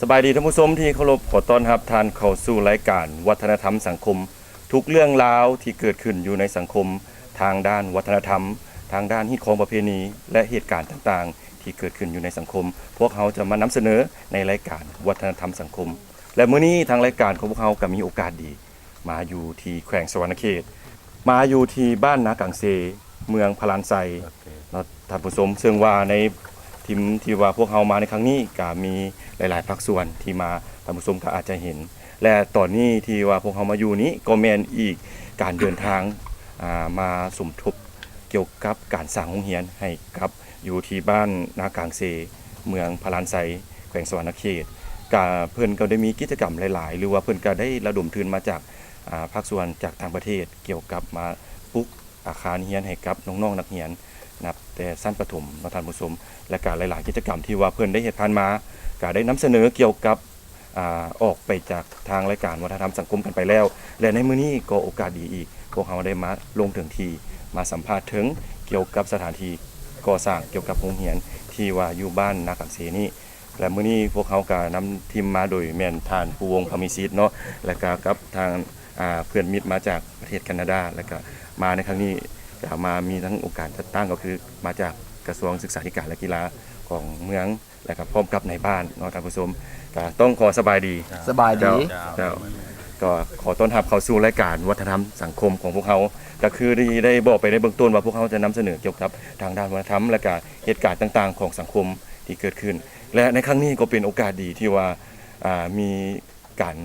ສະບາຍດີທ່ານຜູ້ຊົມທີ່ເຄົາລົບ, ຂໍຕ້ອນຮັບທ່ານເຂົ້າສູ່ລາຍການວັດທະນະທຳສັງຄົມ. ທຸກເລື່ອງລາວທີ່ເກີດຂຶ້ນຢູ່ໃນສັງຄົມ, ທາງດ້ານວັດທະນະທຳ, ທາງດ້ານຮີດຄອງປະເພນີ ແລະ ເຫດການຕ່າງໆທີ່ເກີດຂຶ້ນຢູ່ໃນສັງຄົມ, ພວກເຮົາຈະມານຳສະເໜີໃນລາຍການວັດທະນະທຳສັງຄົມ. ແລະ ມື້ນີ້ທາງລາຍການຂອງພວກເຮົາກໍມີໂອກາດດີ ມາຢູ່ທີ່ແຂວງສະຫວັນນະເຂດ, ມາຢູ່ທີ່ບ້ານນາກາງເຊ, ເມືອງພະລານໄຊ ໂອເຄ ເນາະທ່ານຜູ້ຊົມ. ເຊິ່ງວ່າໃນທີມທີ່ວ່າພວກເຮົາມາໃນຄັ້ງນີ້ ກະມີຫຼາຍໆພາກສ່ວນທີ່ມາ, ທ່ານຜູ້ຊົມກໍອາດຈະເຫັນ. ແລະ ຕອນນີ້ທີ່ວ່າພວກເຮົາມາຢູ່ນີ້ ກໍແມ່ນອີກການເດີນທາງ, ອ່າ, ມາສົມທົບກ່ຽວກັບການສ້າງໂຮງຮຽນໃຫ້ກັບ ຢູ່ທີ່ບ້ານນາກາງເຊ, ເມືອງພະລານໄຊ, ແຂວງສະຫວັນນະເຂດ. ກະເພິ່ນກໍໄດ້ມີກິດຈະກຳຫຼາຍໆ ຫຼືວ່າເພິ່ນກໍໄດ້ລະດົມທຶນມາຈາກ, ອ່າ, ພາກສ່ວນຈາກຕ່າງປະເທດ ກ່ຽວກັບມາປຸກອາຄານຮຽນໃຫ້ກັບນ້ອງໆນັກຮຽນ ນັບແຕ່ຊັ້ນປະຖົມເນາະທ່ານຜູ້ຊົມ. ແລະກະຫຼາຍໆກິດຈະກຳທີ່ວ່າເພິ່ນໄດ້ເຮັດຜ່ານມາ ກະໄດ້ນຳສະເໜີກ່ຽວກັບ ອາ ອອກໄປຈາກທາງລາຍການວັດທະນະທຳສັງຄົມກັນໄປແລ້ວ ແລະ ໃນມື້ນີ້ກໍໂອກາດດີອີກ ພວກເຮົາໄດ້ມາລົງເຖິງທີ່ ມາສຳພາດເຖິງກ່ຽວກັບສະຖານທີ່ກໍ່ສ້າງກ່ຽວກັບໂຮງຮຽນທີ່ວ່າຢູ່ບ້ານນາກາງເຊນີ້. ແລະ ມື້ນີ້ພວກເຮົາກໍນຳທີມມາໂດຍແມ່ນທ່ານ ພູວົງ ພາມີສິດ ເນາະ ແລະ ກໍກັບທາງ ອາ ເພື່ອນມິດມາຈາກປະເທດການາດາ ແລະ ກໍມາໃນຄັ້ງນີ້ ກໍມາມີທັງອົງການຈັດຕັ້ງ ກໍຄືມາຈາກກະຊວງສຶກສາທິການ ແລະ ກິລາຂອງເມືອງ ແລະກະພ້ອມກັບນາຍບ້ານເນາະທ່ານຜູ້ຊົມ ກະຕ້ອງຂໍສະບາຍດີ. ສະບາຍດີ. ເຈົ້າ ເຈົ້າ ກໍຂໍຕ້ອນຮັບເຂົ້າສູ່ລາຍການວັດທະນະທຳສັງຄົມຂອງພວກເຮົາ. ກະຄືທີ່ໄດ້ບອກໄປໃນເບື້ອງຕົ້ນວ່າ ພວກເຮົາຈະນຳສະເໜີກ່ຽວກັບທາງດ້ານວັດທະນະທຳ ແລະກະເຫດການຕ່າງໆຂອງສັງຄົມທີ່ເກີດຂຶ້ນ ແລະໃນຄັ້ງນີ້ກໍເປັນໂອກາດດີທີ່ວ່າ ອາ ມີ ການ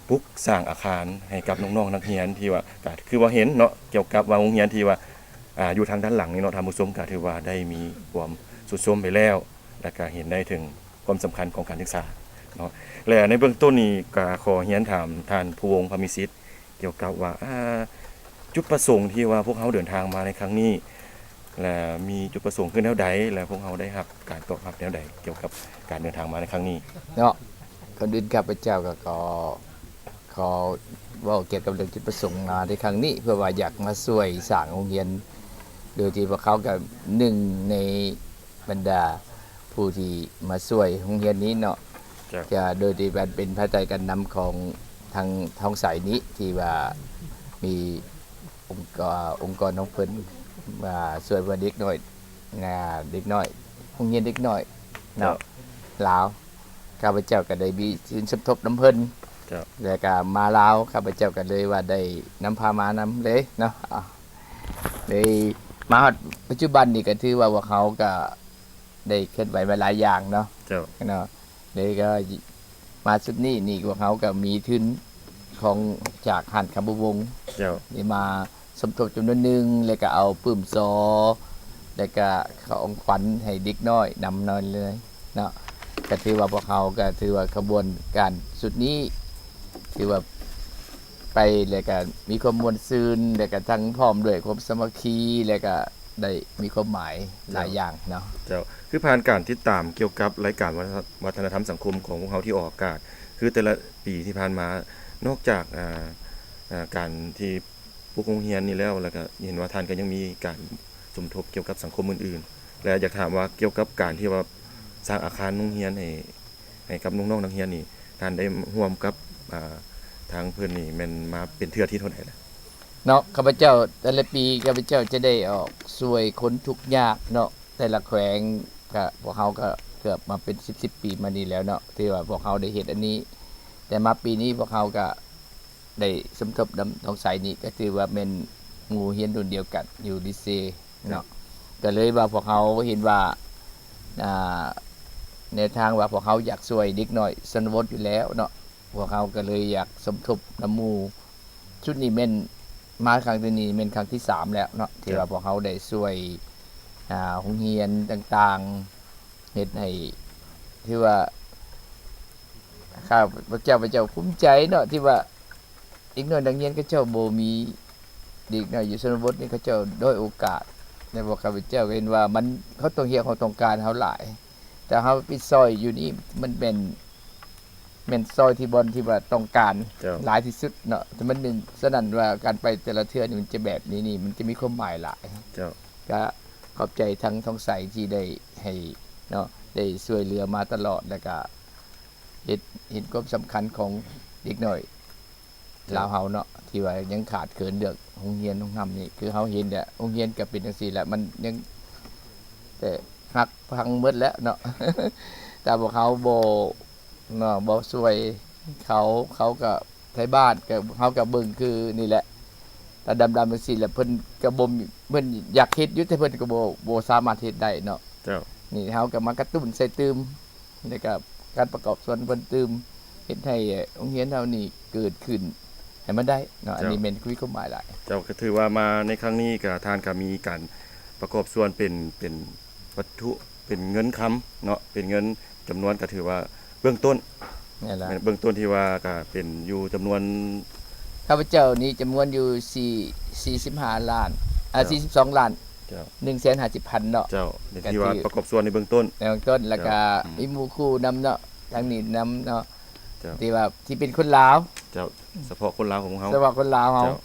ປຸກສ້າງອາຄານໃຫ້ກັບນ້ອງໆນັກຮຽນ ທີ່ວ່າ ກໍຄືວ່າເຫັນເນາະ ກ່ຽວກັບວ່າໂຮງຮຽນທີ່ວ່າ ອາ ຢູ່ທາງດ້ານຫຼັງນີ້ເນາະທ່ານຜູ້ຊົມ ກໍຖືວ່າໄດ້ມີຄວາມຊຸດໂຊມໄປແລ້ວ ແລະກະເຫັນໄດ້ເຖິງຄວາມສຳຄັນຂອງການສຶກສາເນາະ. ແລະໃນເບື້ອງຕົ້ນນີ້ກໍຂໍຮຽນຖາມທ່ານ ພູວົງ ພາມີສິດ ກ່ຽວກັບວ່າ ອາ ຈຸດປະສົງທີ່ວ່າພວກເຮົາເດີນທາງມາໃນຄັ້ງນີ້ ແລະມີຈຸດປະສົງຄືແນວໃດ ແລະພວກເຮົາໄດ້ຮັບການຕອບຮັບແນວໃດກ່ຽວກັບການເດີນທາງມາໃນຄັ້ງນີ້ເນາະ? ເນາະ ກ່ອນອື່ນຂ້າພະເຈົ້າກໍຂໍ ຂໍເວົ້າກ່ຽວກັບເລື່ອງຈຸດປະສົງມາໃນຄັ້ງນີ້ ເພື່ອວ່າຢາກມາຊ່ວຍສ້າງໂຮງຮຽນ ໂດຍທີ່ພວກເຂົາກໍໜຶ່ງໃນບັນດາຜູ້ທີ່ມາຊ່ວຍໂຮງຮຽນນີ້ເນາະ. ເຈົ້າ. ຈະໂດຍທີ່ວ່າເປັນພາຍໃຕ້ການນຳຂອງທາງທອງໃສນີ້ ທີ່ວ່າມີອົງກອນ ອົງກອນຂອງເພິ່ນມາຊ່ວຍວ່າເດັກນ້ອຍ ອ່າ ເດັກນ້ອຍ ໂຮງຮຽນເດັກນ້ອຍເນາະ ເຈົ້າ ລາວ. ຂ້າພະເຈົ້າກໍໄດ້ມີສ່ວນສົມທົບນຳເພິ່ນ ເຈົ້າ ແລ້ວກໍມາລາວ ຂ້າພະເຈົ້າກໍເລີຍວ່າໄດ້ນຳພາມານຳເລີຍເນາະ. ເລີຍມາຮອດປັດຈຸບັນນີ້ກໍຖືວ່າພວກເຮົາກໍ ໄດ້ເຄື່ອນໄຫວມາຫຼາຍຢ່າງເນາະ ເຈົ້າ ເນາະ ແລ້ວກໍມາຊຸດນີ້ນີ້ ພວກເຮົາກໍມີທຶນຂອງຈາກຮ້ານຄຳບູວົງ ເຈົ້າ ໄດ້ມາສົມທົບຈຳນວນໜຶ່ງ ແລ້ວກໍເອົາປຶ້ມຊໍ ແລ້ວກໍຂອງຂວັນໃຫ້ເດັກນ້ອຍນຳໜ້ອຍເລີຍເນາະ. ກໍຖືວ່າພວກເຮົາກໍຖືວ່າຂະບວນການຊຸດນີ້ ຖືວ່າໄປແລ້ວກໍມີຄວາມມ່ວນຊື່ນ ແລ້ວກໍທັງພ້ອມດ້ວຍຄວາມສາມັກຄີ ແລ້ວກໍ ໄດ້ມີຄວາມໝາຍຫຼາຍຢ່າງເນາະ. ເຈົ້າ ຄືຜ່ານການຕິດຕາມກ່ຽວກັບລາຍການວັດທະ ວັດທະນະທຳສັງຄົມຂອງພວກເຮົາທີ່ອອກອາກາດ ຄືແຕ່ລະປີທີ່ຜ່ານມາ ນອກຈາກ ອາ ອາ ການທີ່ປຸກໂຮງຮຽນນີ້ແລ້ວ ແລ້ວກະເຫັນວ່າທ່ານກໍຍັງມີການສົມທົບກ່ຽວກັບສັງຄົມອື່ນໆ ແລະ ຢາກຖາມວ່າກ່ຽວກັບການທີ່ວ່າສ້າງອາຄານໂຮງຮຽນໃຫ້ ໃຫ້ກັບນ້ອງໆນັກຮຽນນີ້ ທ່ານໄດ້ຮ່ວມກັບ ອາ ທາງເພິ່ນນີ້ແມ່ນມາເປັນເທື່ອທີເທົ່າໃດລະ? ເນາະ ຂ້າພະເຈົ້າ ແຕ່ລະປີຂ້າພະເຈົ້າຈະໄດ້ອອກຊ່ວຍຄົນທຸກຍາກເນາະ ແຕ່ລະແຂວງ ກະພວກເຮົາກະເກືອບມາເປັນສິບສິບປີມານີ້ແລ້ວເນາະ ທີ່ວ່າພວກເຮົາໄດ້ເຮັດອັນນີ້ ແຕ່ມາປີນີ້ພວກເຮົາກະໄດ້ສົມທົບນຳທອງໃສນີ້ ກະຖືວ່າແມ່ນໝູ່ຮຽນລຸ້ນດຽວກັນຢູ່ລິເຊເນາະ ກະເລີຍວ່າພວກເຮົາເຫັນວ່າ ອາ ແນວທາງວ່າພວກເຮົາຢາກຊ່ວຍເດັກນ້ອຍຊົນນະບົດຢູ່ແລ້ວເນາະ ພວກເຮົາກໍເລີຍຢາກສົມທົບນຳໝູ່ ຊຸດນີ້ແມ່ນ ມາຄັ້ງນີ້ແມ່ນຄັ້ງທີສາມແລ້ວເນາະ ທີ່ວ່າພວກເຮົາໄດ້ຊ່ວຍ ອາ ໂຮງຮຽນຕ່າງໆ ເຮັດໃຫ້ ຖືວ່າ ຂ້າພະເຈົ້າ ພະເຈົ້າພູມໃຈເນາະ ທີ່ວ່າເດັກນ້ອຍນັກຮຽນເຂົາເຈົ້າບໍ່ມີ ເດັກນ້ອຍຢູ່ຊົນນະບົດນີ້ເຂົາເຈົ້າດ້ອຍໂອກາດ ແລະ ພວກຂ້າພະເຈົ້າກໍເຫັນວ່າມັນ ເຂົາຕ້ອງຮຽກ ເຂົາຕ້ອງການເຮົາຫຼາຍ ແຕ່ເຮົາໄປຊ່ອຍຢູ່ນີ້ມັນແມ່ນ ແມ່ນຊ່ອຍທີ່ບ່ອນທີ່ວ່າຕ້ອງການ ເຈົ້າ ຫຼາຍທີ່ສຸດເນາະ ແຕ່ມັນໜຶ່ງ ສະນັ້ນວ່າການໄປແຕ່ລະເທື່ອນີ້ມັນຈະແບບນີ້ນີ້ ມັນຈະມີຄວາມໝາຍຫຼາຍ ເຈົ້າ ກະຂອບໃຈທາງທອງໃສທີ່ໄດ້ໃຫ້ເນາະ ໄດ້ຊ່ວຍເຫຼືອມາຕະຫຼອດ ແລ້ວກະ ເຫັນ ເຫັນຄວາມສຳຄັນຂອງເດັກນ້ອຍ ເຈົ້າ ລາວເຮົາເນາະ ທີ່ວ່າຍັງຂາດເຂີນເລື່ອງໂຮງຮຽນໂຮງຮ່ຳນີ້ ຄືເຮົາເຫັນແຫຼະ ໂຮງຮຽນກໍເປັນຈັ່ງຊີ້ແຫຼະ ມັນຍັງແຕກຫັກພັງໝົດແລ້ວເນາະ ຖ້າພວກເຮົາບໍ່ເນາະ ບໍ່ຊ່ວຍເຂົາ ເຂົາກໍ ໄທບ້ານກໍ ເຮົາກໍເບິ່ງຄືນີ້ແຫຼະ ຕາດຳໆຈັ່ງຊີ້ແຫຼະ ເພິ່ນກໍບໍ່ ເພິ່ນຢາກເຮັດຢູ່ ແຕ່ເພິ່ນກໍບໍ່ ບໍ່ສາມາດເຮັດໄດ້ເນາະ ເຈົ້າ ນີ້ເຮົາກໍມາກະຕຸ້ນໃສ່ຕື່ມ ແລ້ວກໍການປະກອບສ່ວນເພິ່ນຕື່ມ ເຮັດໃຫ້ໂຮງຮຽນເຮົານີ້ເກີດຂຶ້ນໃຫ້ມັນໄດ້ເນາະ ເຈົ້າ ອັນນີ້ແມ່ນມີຄວາມໝາຍຫຼາຍ. ເຈົ້າ ກໍຖືວ່າມາໃນຄັ້ງນີ້ກໍ ທ່ານກໍມີການປະກອບສ່ວນເປັນ ເປັນວັດຖຸ ເປັນເງິນຄຳເນາະ ເປັນເງິນຈຳນວນ ກໍຖືວ່າເບື້ອງຕົ້ນ ແມ່ນລະ ເບື້ອງຕົ້ນທີ່ວ່າກໍເປັນຢູ່ຈຳນວນ ຂ້າພະເຈົ້ານີ້ຈຳນວນຢູ່ສີ່ ສີ່ສິບຫ້າລ້ານ ອ່າ ເຈົ້າ ສີ່ສິບສອງລ້ານ ເຈົ້າ ໜຶ່ງແສນຫ້າສິບພັນເນາະ ເຈົ້າ ທີ່ວ່າປະກອບສ່ວນໃນເບື້ອງຕົ້ນ ໃນເບື້ອງຕົ້ນ ແລ້ວກໍ ເຈົ້າ ອືມ ມີໝູ່ຄູ່ນຳເນາະ ທາງນີ້ນຳເນາະ ເຈົ້າ ທີ່ວ່າ ທີ່ເປັນຄົນລາວ ເຈົ້າ ສະເພາະຄົນລາວຂອງເຮົາ ສະເພາະຄົນລາວເຮົາ ເຈົ້າ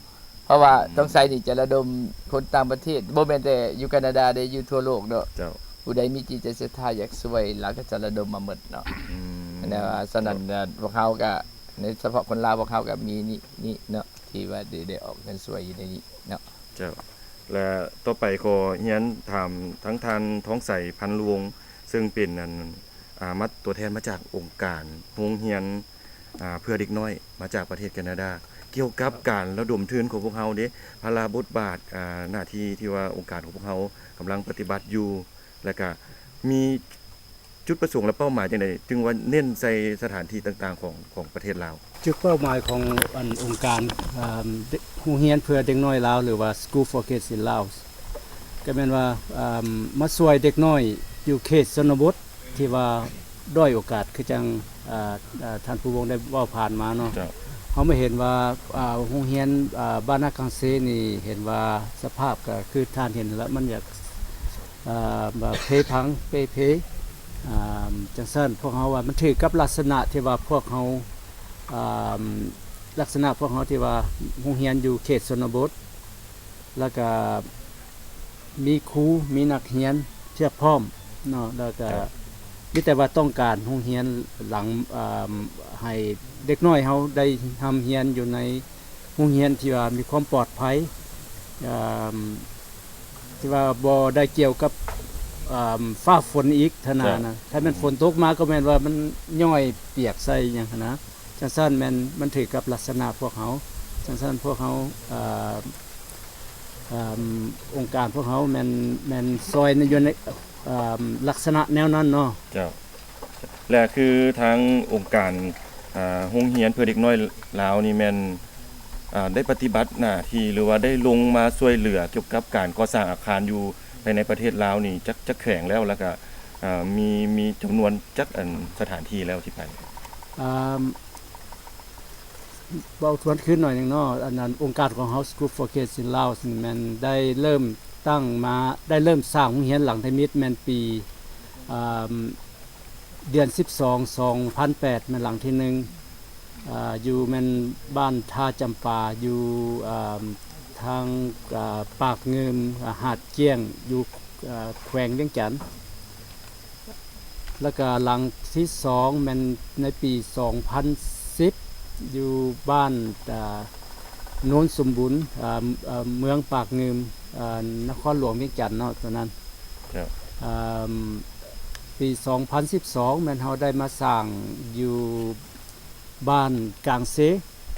ເພາະວ່າ ອືມ ຕ້ອງໃຊ້ນີ້ຈະລະດົມຄົນຕ່າງປະເທດ ບໍ່ແມ່ນແຕ່ຢູ່ການາດາເດ້ ຢູ່ທົ່ວໂລກເນາະ ເຈົ້າ ຜູ້ໃດມີຈິດໃຈສັດທາຢາກຊ່ວຍ ລາວກໍຈະລະດົມມາໝົດເນາະ ອືມ ແຕ່ວ່າສະນັ້ນ ເຈົ້າ ພວກເຮົາກໍ ໃນສະເພາະຄົນລາວ ພວກເຮົາກໍມີນີ້ ນີ້ເນາະ ທີ່ວ່າໄດ້ ໄດ້ອອກເງິນຊ່ວຍຢູ່ໃນນີ້ເນາະ ເຈົ້າ ແລະ ຕໍ່ໄປຂໍຮຽນຖາມທັງທ່ານ ທອງໃສ ພັນລວງ ເຊິ່ງເປັນ ອັນ ອ່າ ມາ ຕົວແທນມາຈາກອົງການໂຮງຮຽນ ອ່າ ເພື່ອເດັກນ້ອຍມາຈາກປະເທດການາດາ ກ່ຽວກັບການລະດົມທຶນຂອງພວກເຮົາເດ້ ພາລະບົດບາດ ອ່າ ໜ້າທີ່ທີ່ວ່າອົງການຂອງພວກເຮົາກຳລັງປະຕິບັດຢູ່ ແລ້ວກະມີຈຸດປະສົງ ແລະ ເປົ້າໝາຍຈັ່ງໃດ ຈຶ່ງວ່າເນັ້ນໃສ່ສະຖານທີ່ຕ່າງໆຂອງ ຂອງປະເທດລາວ? ຈຸດເປົ້າໝາຍຂອງ ອັນ ອົງການ ເອີ່ມ ເດັກ ໂຮງຮຽນເພື່ອເດັກນ້ອຍລາວ ຫຼືວ່າ School for Kids in Laos ກໍແມ່ນວ່າ ເອີ່ມ ມາຊ່ວຍເດັກນ້ອຍຢູ່ເຂດຊົນນະບົດ ທີ່ວ່າດ້ອຍໂອກາດ ຄືຈັ່ງ ເອີ່ມ ທ່ານຜູ້ວົງໄດ້ເວົ້າຜ່ານມາເນາະ ເຈົ້າ ເຮົາມາເຫັນວ່າ ເອີ່ມ ໂຮງຮຽນ ເອີ່ມ ບ້ານນາກາງເຊນີ້ ເຫັນວ່າສະພາບກໍຄືທ່ານເຫັນແລ້ວ ມັນຢາກ ເອີ່ມ ວ່າເພພັງເປ່ເພ ເອີ່ມ ຈັ່ງຊັ້ນ ພວກເຮົາວ່າມັນຖືກກັບລັກສະນະທີ່ວ່າພວກເຮົາ ເອີ່ມ ລັກສະນະພວກເຮົາທີ່ວ່າໂຮງຮຽນຢູ່ເຂດຊົນນະບົດ ແລ້ວກະມີຄູ ມີນັກຮຽນພຽບພ້ອມເນາະ ແລ້ວກະ ເຈົ້າ ມີແຕ່ວ່າຕ້ອງການໂຮງຮຽນຫຼັງ ເອີ່ມ ໃຫ້ເດັກນ້ອຍເຮົາໄດ້ຮ່ຳຮຽນຢູ່ໃນ ໂຮງຮຽນທີ່ວ່າມີຄວາມປອດໄພ ເອີ່ມ ທີ່ວ່າບໍ່ໄດ້ກ່ຽວກັບ ເອີ່ມ ຟ້າຝົນອີກຫັ້ນນະ ເຈົ້າ ນະ ຖ້າແມ່ນ ອືມ ຝົນຕົກມາກໍແມ່ນວ່າມັນຍ້ອຍປຽກໃສ່ຫຍັງຫັ້ນນະ ຈັ່ງຊັ້ນແມ່ນມັນຖືກກັບລັກສະນະພວກເຮົາ ຈັ່ງຊັ້ນພວກເຮົາ ເອີ່ມ ເອີ່ມ ອົງການພວກເຮົາແມ່ນ ແມ່ນຊ່ອຍໃນ ຢູ່ໃນ ເອີ່ມ ລັກສະນະແນວນັ້ນເນາະ ເຈົ້າ ແລະ ຄືທາງອົງການ ອ່າ ໂຮງຮຽນເພື່ອເດັກນ້ອຍລາວນີ້ແມ່ນ ອ່າ ໄດ້ປະຕິບັດໜ້າທີ່ ຫຼືວ່າໄດ້ລົງມາຊ່ວຍເຫຼືອກ່ຽວກັບການກໍ່ສ້າງອາຄານຢູ່ພາຍໃນປະເທດລາວນີ້ຈັກ ຈັກແຂວງແລ້ວ ແລ້ວກະ ອ່າ ມີ ມີຈຳນວນຈັກ ອັນ ສະຖານທີ່ແລ້ວທີ່ໄປ? ເອີ່ມ ເວົ້າທວນຄືນໜ້ອຍໜຶ່ງເນາະ ອັນນັ້ນ ອົງການຂອງເຮົາ School for Kids in Laos ນີ້ແມ່ນໄດ້ເລີ່ມຕັ້ງມາ ໄດ້ເລີ່ມສ້າງໂຮງຮຽນຫຼັງທຳອິດແມ່ນປີ ເອີ່ມ ເດືອນສິບສອງ ສອງພັນແປດ ແມ່ນຫຼັງທີໜຶ່ງ ເອີ່ ຢູ່ແມ່ນບ້ານທ່າຈຳປາ ຢູ່ ເອີ່ມ ທາງ ເອີ່ ປາກງື່ມ ຫາດກ້ຽງ ຢູ່ ເອີ່ ແຂວງວຽງຈັນ. ແລ້ວກະຫຼັງທີສອງແມ່ນໃນປີສອງພັນສິບ ຢູ່ບ້ານ ເອີ່ ໂນນສົມບູນ ເອີ່ ເມືອງປາກງື່ມ ນະຄອນຫຼວງວຽງຈັນເນາະ ຕອນນັ້ນ. ເຈົ້າ. ເອີ່ມ ປີສອງພັນສິບສອງແມ່ນເຮົາໄດ້ມາສ້າງຢູ່ບ້ານກາງເຊ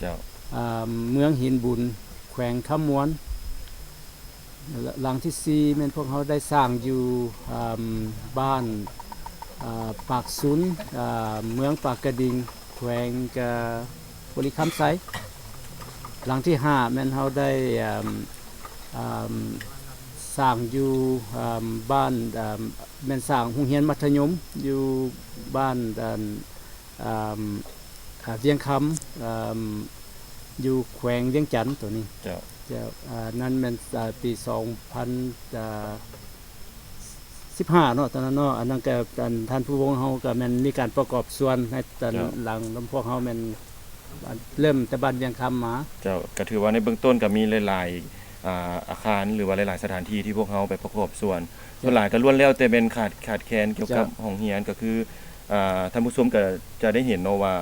ເຈົ້າ. ເອີ່ມ ເມືອງຫີນບຸນ ແຂວງຄຳມ່ວນ. ຫຼັງທີສີ່ແມ່ນພວກເຮົາໄດ້ສ້າງຢູ່ ເອີ່ມ ບ້ານ ເອີ່ ປາກຊຸນ ເອີ່ມ ເມືອງປາກກະດິງ ແຂວງ ເອີ່ ບໍລິຄຳໄຊ. ຫຼັງທີຫ້າແມ່ນເຮົາໄດ້ ເອີ່ມ ເອີ່ມ ສ້າງຢູ່ ເອີ່ມ ບ້ານ ເອີ່ມ ແມ່ນສ້າງໂຮງຮຽນມັດທະຍົມຢູ່ບ້ານ ເອີ່ມ ເອີ່ມ ວຽງຄຳ ເອີ່ມ ຢູ່ແຂວງວຽງຈັນໂຕນີ້. ເຈົ້າ. ເຈົ້າ. ເອີ່ ນັ້ນແມ່ນ ເອີ່ ປີສອງພັນ ເອີ່ ສິບຫ້າເນາະ ຕອນນັ້ນເນາະ. ອັນນັ້ນກໍ ອັນ ທ່ານຜູ້ວົງເຮົາກໍແມ່ນມີການປະກອບສ່ວນໃນຕອນ ເຈົ້າ. ຫຼັງນຳພວກເຮົາແມ່ນ ເລີ່ມແຕ່ບ້ານວຽງຄຳມາ. ເຈົ້າ. ກໍຖືວ່າໃນເບື້ອງຕົ້ນກໍມີຫຼາຍໆ ອ່າ ອາຄານ ຫຼືວ່າຫຼາຍໆສະຖານທີ່ທີ່ພວກເຮົາໄປປະກອບສ່ວນ. ເຈົ້າ. ສ່ວນຫຼາຍກໍລ້ວນແລ້ວແຕ່ແມ່ນຂາດ ຂາດແຄນກ່ຽວກັບ ເຈົ້າ. ຫ້ອງຮຽນ ກໍຄື ອ່າ ທ່ານຜູ້ຊົມກໍຈະໄດ້ເຫັນເນາະວ່າ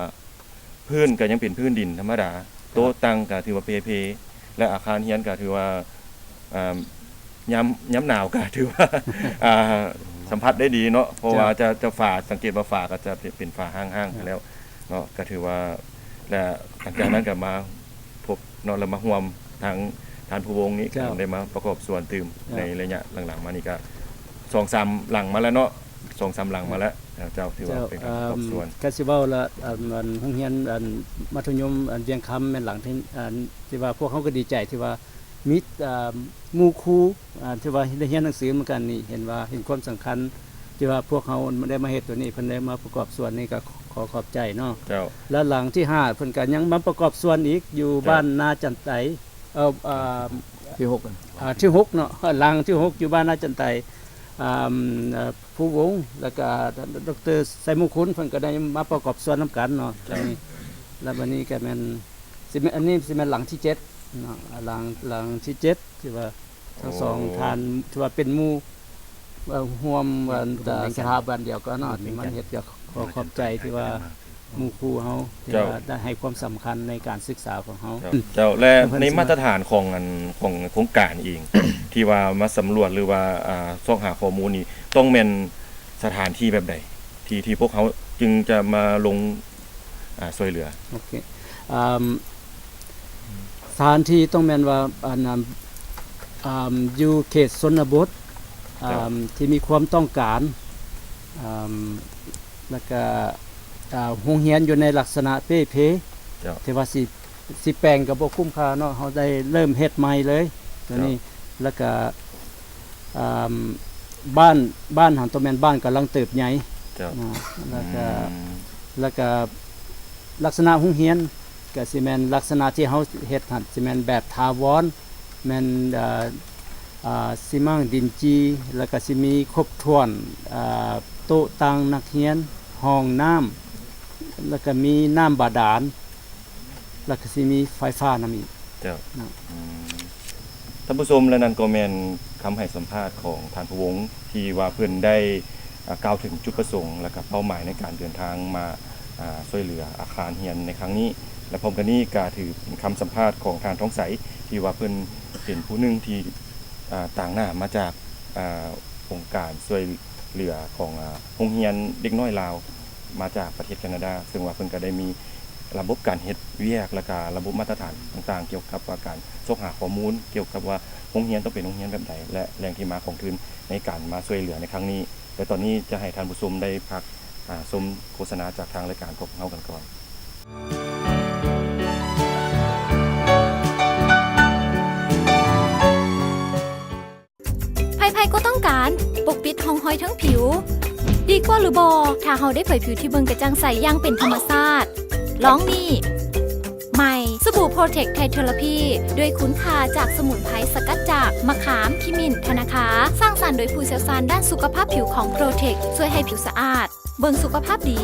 ພື້ນກໍຍັງເປັນພື້ນດິນທຳມະດາ, ໂຕະຕັ່ງກໍຖືວ່າເປ່ເພ ແລະ ອາຄານຮຽນກໍຖືວ່າ ອ່າ ຍາມ ຍາມໜາວກໍຖືວ່າ ອ່າ ສຳຜັດໄດ້ດີເນາະ ເພາະວ່າ ເຈົ້າ ຈະ ຈະຝາ ສັງເກດວ່າຝາກໍຈະເປັນ ເປັນຝາຮ້າງໆ ໄປແລ້ວເນາະ ກໍຖືວ່າ ແລະ ຫຼັງຈາກນັ້ນກໍມາພົບເນາະ ແລ້ວມາຮ່ວມທາງທ່ານຜູ້ວົງນີ້ ເຈົ້າ ກໍໄດ້ມາປະກອບສ່ວນຕື່ມ ເຈົ້າ ໃນໄລຍະຫຼັງໆ ມານີ້ກໍສອງສາມຫຼັງມາແລ້ວເນາະ ສອງສາມຫຼັງມາແລ້ວ ເຈົ້າ ເຈົ້າ ຖືວ່າເປັນການປະກອບສ່ວນ ກໍຊິເວົ້າລະ ອັນ ອັນ ໂຮງຮຽນ ອັນ ມັດທະຍົມ ອັນ ວຽງຄຳ ແມ່ນຫຼັງທີ່ ອັນ ທີ່ວ່າພວກເຮົາກໍດີໃຈທີ່ວ່າມີ ອ່າ ໝູ່ຄູ ອ່າ ທີ່ວ່າໄດ້ຮຽນໜັງສືນຳກັນນີ້ ເຫັນວ່າເຫັນຄວາມສຳຄັນ ທີ່ວ່າພວກເຮົາໄດ້ມາເຮັດໂຕນີ້ ເພິ່ນໄດ້ມາປະກອບສ່ວນນີ້ ກໍຂໍຂອບໃຈເນາະ ເຈົ້າ ແລະ ຫຼັງທີຫ້າ ເພິ່ນກໍຍັງມາປະກອບສ່ວນອີກ ຢູ່ ເຈົ້າ ບ້ານນາຈັນໄຕ ເອີ ອ່າ ທີຫົກ ອ່າ ທີຫົກເນາະ ຫຼັງທີຫົກ ຢູ່ບ້ານນາຈັນໄຕ ອ່າ ເອີ ພູວົງ ແລ້ວກໍ ດຣ ໄຊມຸງຄຸນ ເພິ່ນກໍໄດ້ມາປະກອບສ່ວນນຳກັນເນາະ ເຈົ້າ ອັນນີ້ ແລ້ວບັດນີ້ກໍແມ່ນ ຊິແມ່ນ ອັນນີ້ຊິແມ່ນຫຼັງທີເຈັດເນາະ ຫຼັງ ຫຼັງທີເຈັດ ທີ່ວ່າທັງສອງ ໂອ້ ທ່ານ ທີ່ວ່າເປັນໝູ່ ເອີ ຮ່ວມ ເອີ ສະຖາບັນດຽວກັນເນາະ ທີ່ມາເຮັດ ກໍຂໍຂອບໃຈທີ່ວ່າໝູ່ຄູ່ເຮົາ ທີ່ ເຈົ້າ ວ່າໄດ້ໃຫ້ຄວາມສຳຄັນໃນການສຶກສາຂອງເຮົາ ເຈົ້າ ເຈົ້າ ແລະ ໃນມາດຕະຖານຂອງ ອັນ ຂອງໂຄງການເອງ ທີ່ວ່າມາສຳຫຼວດ ຫຼືວ່າ ອ່າ ຊອກຫາຂໍ້ມູນນີ້ ຕ້ອງແມ່ນສະຖານທີ່ແບບໃດ ທີ່ ທີ່ພວກເຮົາຈຶ່ງຈະມາລົງ ອ່າ ຊ່ວຍເຫຼືອ? ໂອເຄ ອ່າ ສະຖານທີ່ຕ້ອງແມ່ນວ່າ ອັນ ອ່າ ຢູ່ເຂດຊົນນະບົດ ເຈົ້າ ທີ່ມີຄວາມຕ້ອງການ ແລ້ວກະ ໂຮງຮຽນຢູ່ໃນລັກສະນະເປ່ເພ ເຈົ້າ ທີ່ວ່າຊິ ຊິແປງກໍບໍ່ຄຸ້ມຄ່າເນາະ ເຮົາໄດ້ເລີ່ມເຮັດໃໝ່ເລີຍ ຕົວນີ້ ເຈົ້າ ແລ້ວກະ ອ່າ ບ້ານ ບ້ານຫັ້ນຕ້ອງແມ່ນບ້ານກຳລັງເຕີບໃຫຍ່ ເຈົ້າ ແລ້ວກະ ອືມ ແລ້ວກະລັກສະນະໂຮງຮຽນ ກະຊິແມ່ນລັກສະນະທີ່ເຮົາເຮັດຫັ້ນ ຊິແມ່ນແບບຖາວອນ ແມ່ນ ເອີ ເອີ ຊິໝັ້ງດິນຈີ່ ແລ້ວກະຊິມີຄົບຖ້ວນ ເອີ ໂຕະຕັ່ງນັກຮຽນ ຫ້ອງນ້ຳ ແລ້ວກະມີນ້ຳບາດານ ແລ້ວກະຊິມີໄຟຟ້ານຳອີກ ເຈົ້າ ເນາະ ອືມ ທ່ານຜູ້ຊົມ ແລະ ນັ້ນກໍແມ່ນຄຳໃຫ້ສຳພາດຂອງທ່ານພູວົງ ທີ່ວ່າເພິ່ນໄດ້ ອ່າ ກ່າວເຖິງຈຸດປະສົງ ແລະ ກະເປົ້າໝາຍໃນການເດີນທາງມາ ອ່າ ຊ່ວຍເຫຼືອອາຄານຮຽນໃນຄັ້ງນີ້ ແລະ ພ້ອມກັນນີ້ກະຖືເປັນຄຳສຳພາດຂອງທ່ານ ທອງໃສ ທີ່ວ່າເພິ່ນເປັນຜູ້ໜຶ່ງທີ່ ອ່າ ຕາງໜ້າມາຈາກ ອ່າ ອົງການຊ່ວຍເຫຼືອຂອງ ອ່າ ໂຮງຮຽນເດັກນ້ອຍລາວ ມາຈາກປະເທດແຄນາດາ ເຊິ່ງວ່າເພິ່ນກະໄດ້ມີລະບົບການເຮັດວຽກ ແລະ ກະລະບົບມາດຕະຖານຕ່າງໆ ກ່ຽວກັບວ່າການຊອກຫາຂໍ້ມູນ ກ່ຽວກັບວ່າໂຮງຮຽນຕ້ອງເປັນໂຮງຮຽນແບບໃດ ແລະ ແຫຼ່ງທີ່ມາຂອງທຶນໃນການມາຊ່ວຍເຫຼືອໃນຄັ້ງນີ້ ແລະ ຕອນນີ້ຈະໃຫ້ທ່ານຜູ້ຊົມໄດ້ພັກ ອ່າ ຊົມໂຄສະນາຈາກທາງລາຍການຂອງເຮົາກັນກ່ອນ. ໃຜໆກໍຕ້ອງການປົກປິດຮ່ອງຮອຍເທິງຜິວ. ດີກວ່າຫຼືບໍ່ ຖ້າເຮົາໄດ້ເຜີຍຜິວທີ່ເບິ່ງກະຈ່າງໃສຢ່າງເປັນທຳມະຊາດ? ລອງນີ້ ໃໝ່ ສະບູໂປຣເທັກໄທເທີລາພີ ດ້ວຍຄຸນຄ່າຈາກສະໝຸນໄພສະກັດຈາກ ມະຂາມ, ຂິ້ມິ່ນ, ທະນາຄາ ສ້າງສັນໂດຍຜູ້ຊ່ຽວຊານດ້ານສຸຂະພາບຜິວຂອງໂປຣເທັກ ຊ່ວຍໃຫ້ຜິວສະອາດ. ເບິ່ງສຸຂະພາບດີ,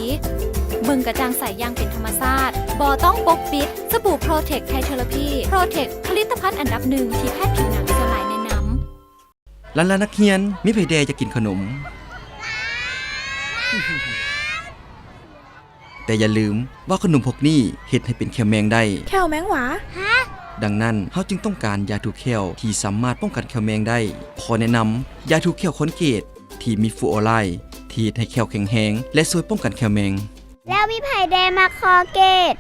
ເບິ່ງກະຈ່າງໃສຢ່າງເປັນທຳມະຊາດ, ບໍ່ຕ້ອງປົກປິດ. ສະບູໂປຣເທັກໄທເທີລາພີ. ໂປຣເທັກ ຜະລິດຕະພັນອັນດັບໜຶ່ງທີ່ແພດຜິວໜັງສ່ວນຫຼາຍແນະນຳ. ຫຼານໆນັກຮຽນ ມີໃຜແດ່ຢາກກິນຂະໜົມ? ແຕ່ຢ່າລືມວ່າຂະໜົມພວກນີ້ເຮັດໃຫ້ເປັນແຂ້ວແມງໄດ້. ແຂ້ວແມງຫວາ? ຮະ? ດັ່ງນັ້ນ ເຮົາຈຶ່ງຕ້ອງການຢາຖູແຂ້ວທີ່ສາມາດປ້ອງກັນແຂ້ວແມງໄດ້. ຂໍແນະນຳ ຢາຖູແຂ້ວຄອນເກດ ທີ່ມີຟລູອໍຣາຍ ທີ່ເຮັດໃຫ້ແຂ້ວແຂງແຮງ ແລະ ຊ່ວຍປ້ອງກັນແຂ້ວແມງ. ແລ້ວມີໃຜແດ່ມັກຄໍເກດ?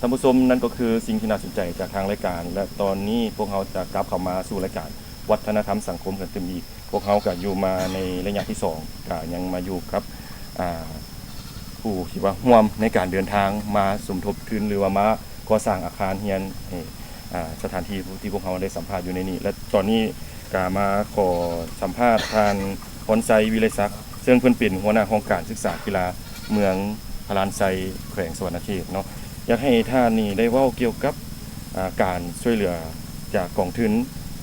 ທ່ານຜູ້ຊົມ, ນັ້ນກໍຄືສິ່ງທີ່ໜ້າສົນໃຈຈາກທາງລາຍການ ແລະ ຕອນນີ້ພວກເຮົາຈະກັບເຂົ້າມາສູ່ລາຍການວັດທະນະທຳສັງຄົມກັນຕື່ມອີກ. ພວກເຮົາກະຢູ່ມາໃນໄລຍະທີສອງ ກະຍັງມາຢູ່ກັບ ອ່າ ຜູ້ທີ່ວ່າຮ່ວມໃນການເດີນທາງມາສົມທົບທຶນ ຫຼືວ່າມາກໍ່ສ້າງອາຄານຮຽນໃຫ້ ອ່າ ສະຖານທີ່ທີ່ພວກເຮົາໄດ້ສຳພາດຢູ່ໃນນີ້ ແລະ ຕອນນີ້ກະມາຂໍສຳພາດທ່ານ ພອນໄຊ ວິໄລສັກ ເຊິ່ງເພິ່ນເປັນຫົວໜ້າຫ້ອງການສຶກສາກິລາເມືອງພະລານໄຊ ແຂວງສະຫວັນນະເຂດເນາະ. ຢາກໃຫ້ທ່ານນີ້ໄດ້ເວົ້າກ່ຽວກັບ ອ່າ ການຊ່ວຍເຫຼືອຈາກກອງທຶນ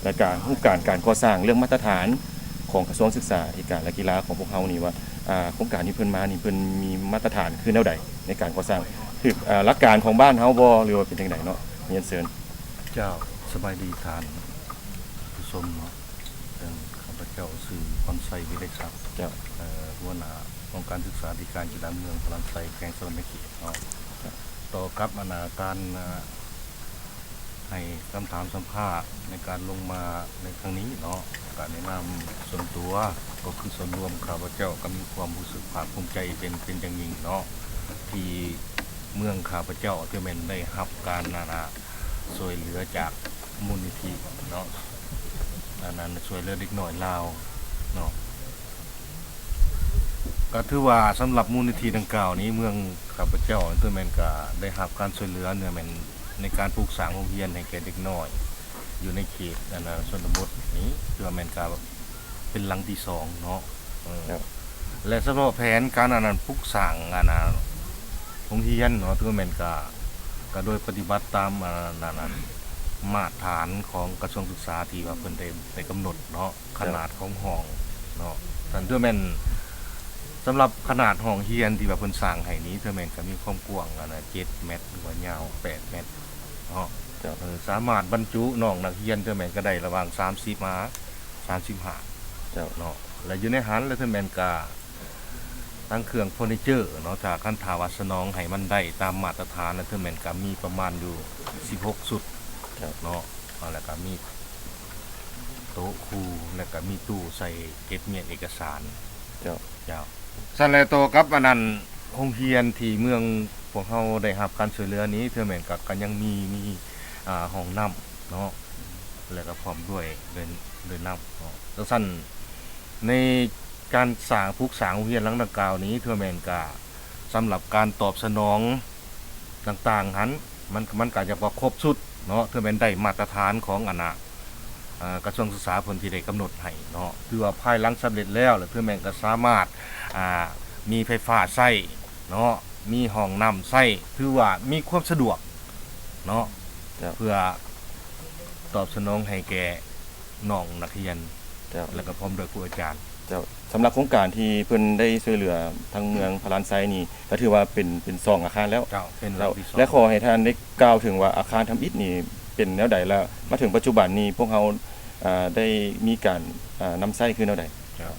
ແລະ ການ ຮູບການການກໍ່ສ້າງ ເລື່ອງມາດຕະຖານ ຂອງກະຊວງສຶກສາທິການ ແລະ ກິລາຂອງພວກເຮົານີ້ວ່າ ອ່າ ໂຄງການທີ່ເພິ່ນມານີ້ ເພິ່ນມີມາດຕະຖານຄືແນວໃດໃນການກໍ່ສ້າງ? ຖືກ ອ່າ ຫຼັກການຂອງບ້ານເຮົາບໍ່ ຫຼືວ່າເປັນຈັ່ງໃດເນາະ? ຮຽນເຊີນ. ເຈົ້າ ສະບາຍດີທ່ານຜູ້ຊົມເນາະ. ເອີ ຂ້າພະເຈົ້າຊື່ ພອນໄຊ ວິໄລສັກ ເຈົ້າ ເອີ ຫົວໜ້າຫ້ອງການສຶກສາທິການກິລາເມືອງພະລານໄຊ ແຂວງສະຫວັນນະເຂດເນາະ. ເຈົ້າ ຕໍ່ກັບອັນນາການ ອ່າ ໃຫ້ຄຳຖາມສຳພາດໃນການລົງມາໃນຄັ້ງນີ້ເນາະ, ການແນະນຳສ່ວນຕົວ ກໍຄືສ່ວນລວມ ຂ້າພະເຈົ້າກໍມີຄວາມຮູ້ສຶກພາກພູມໃຈເປັນ ເປັນຢ່າງຍິ່ງເນາະ ທີ່ເມືອງຂ້າພະເຈົ້າ ຖືແມ່ນໄດ້ຮັບການ ອັນນາ ຊ່ວຍເຫຼືອຈາກມູນນິທິເນາະ, ອັນນັ້ນ ຊ່ວຍເຫຼືອເດັກນ້ອຍລາວເນາະ. ກໍຖືວ່າສຳລັບມູນນິທິດັ່ງກ່າວນີ້ ເມືອງຂ້າພະເຈົ້າ ຖືແມ່ນກະໄດ້ຮັບການຊ່ວຍເຫຼືອ ເນື່ອງແມ່ນໃນການປຸກສ້າງໂຮງຮຽນໃຫ້ແກ່ເດັກນ້ອຍ ຢູ່ໃນເຂດ ອັນນາ ຊົນນະບົດນີ້ ຖືວ່າແມ່ນກະເປັນຫຼັງທີສອງເນາະ. ເອີ ເຈົ້າ ແລະ ສະເພາະແຜນການ ອັນນັ້ນ ປຸກສ້າງ ອັນນາ ໂຮງຮຽນເນາະ ຖືວ່າແມ່ນກະ ກະໂດຍປະຕິບັດຕາມ ອັນນັ້ນ ອັນນັ້ນ ມາດຕະຖານຂອງກະຊວງສຶກສາທີ່ວ່າເພິ່ນໄດ້ ໄດ້ກຳນົດເນາະ. ຂະໜາດຂອງຫ້ອງເນາະ ນັ້ນຖືແມ່ນ ສຳລັບຂະໜາດຫ້ອງຮຽນທີ່ວ່າເພິ່ນສ້າງໃຫ້ນີ້ ຖືແມ່ນກໍມີຄວາມກວ້າງ ອັນນາ ເຈັດແມັດ ຫຼືວ່າຍາວແປດແມັດເນາະ. ເຈົ້າ ເອີ ສາມາດບັນຈຸນ້ອງນັກຮຽນ ຖືແມ່ນກໍໄດ້ລະຫວ່າງສາມສິບຫາສາມສິບຫ້າ ເຈົ້າ ເນາະ. ແລະ ຢູ່ໃນຫັ້ນ ແລະ ຖືແມ່ນກໍທັງເຄື່ອງເຟີນີເຈີເນາະ ຖ້າຄັນຖ້າວ່າສະໜອງໃຫ້ມັນໄດ້ຕາມມາດຕະຖານ ແລະ ຖືແມ່ນກໍມີປະມານຢູ່ສິບຫົກຊຸດ ເຈົ້າ ເນາະ. ແລ້ວກໍມີ ໂຕະຄູ ແລ້ວກະມີຕູ້ໃສ່ເກັບມ້ຽນເອກະສານ. ເຈົ້າ ເຈົ້າ ຊັ້ນແຫຼະ ຕໍ່ກັບອັນນັ້ນ ໂຮງຮຽນທີ່ເມືອງພວກເຮົາໄດ້ຮັບການຊ່ວຍເຫຼືອນີ້ ຖືແມ່ນກະ ກະຍັງມີ ມີ ອ່າ ຫ້ອງນ້ຳເນາະ ແລ້ວກະພ້ອມດ້ວຍ ດ້ວຍ ດ້ວຍນ້ຳເນາະ. ຈັ່ງຊັ້ນ ໃນການສ້າງ ປຸກສ້າງໂຮງຮຽນຫຼັງດັ່ງກ່າວນີ້ ຖືແມ່ນກະ ສຳລັບການຕອບສະໜອງຕ່າງໆຫັ້ນ ມັນ ມັນກະຈະບໍ່ຄົບຊຸດເນາະ ຖືແມ່ນໄດ້ມາດຕະຖານຂອງອັນນາ ເອີ ກະຊວງສຶກສາເພິ່ນທີ່ໄດ້ກຳນົດໃຫ້ເນາະ. ຖືວ່າພາຍຫຼັງສຳເລັດແລ້ວ ແລະ ຖືແມ່ນກະສາມາດ ອ່າ ມີໄຟຟ້າໃຊ້ເນາະ ມີຫ້ອງນ້ຳໃຊ້ ຖືວ່າມີຄວາມສະດວກເນາະ ເຈົ້າ ເພື່ອຕອບສະໜອງໃຫ້ແກ່ນ້ອງນັກຮຽນ ເຈົ້າ ແລະ ກະພ້ອມດ້ວຍຄູອາຈານ. ເຈົ້າ ສຳລັບໂຄງການທີ່ເພິ່ນໄດ້ຊ່ວຍເຫຼືອທາງເມືອງພະລານໄຊນີ້ ກໍຖືວ່າເປັນ ເປັນສອງອາຄານແລ້ວ. ເຈົ້າ ເປັນຫຼັງທີສອງ. ແລະ ຂໍໃຫ້ທ່ານໄດ້ກ່າວເຖິງວ່າອາຄານທຳອິດນີ້ເປັນແນວໃດ ແລະ ມາເຖິງປັດຈຸບັນນີ້ພວກເຮົາ ອ່າ ໄດ້ມີການ ອ່າ ນຳໃຊ້ຄືແນວໃດ? ເຈົ້າ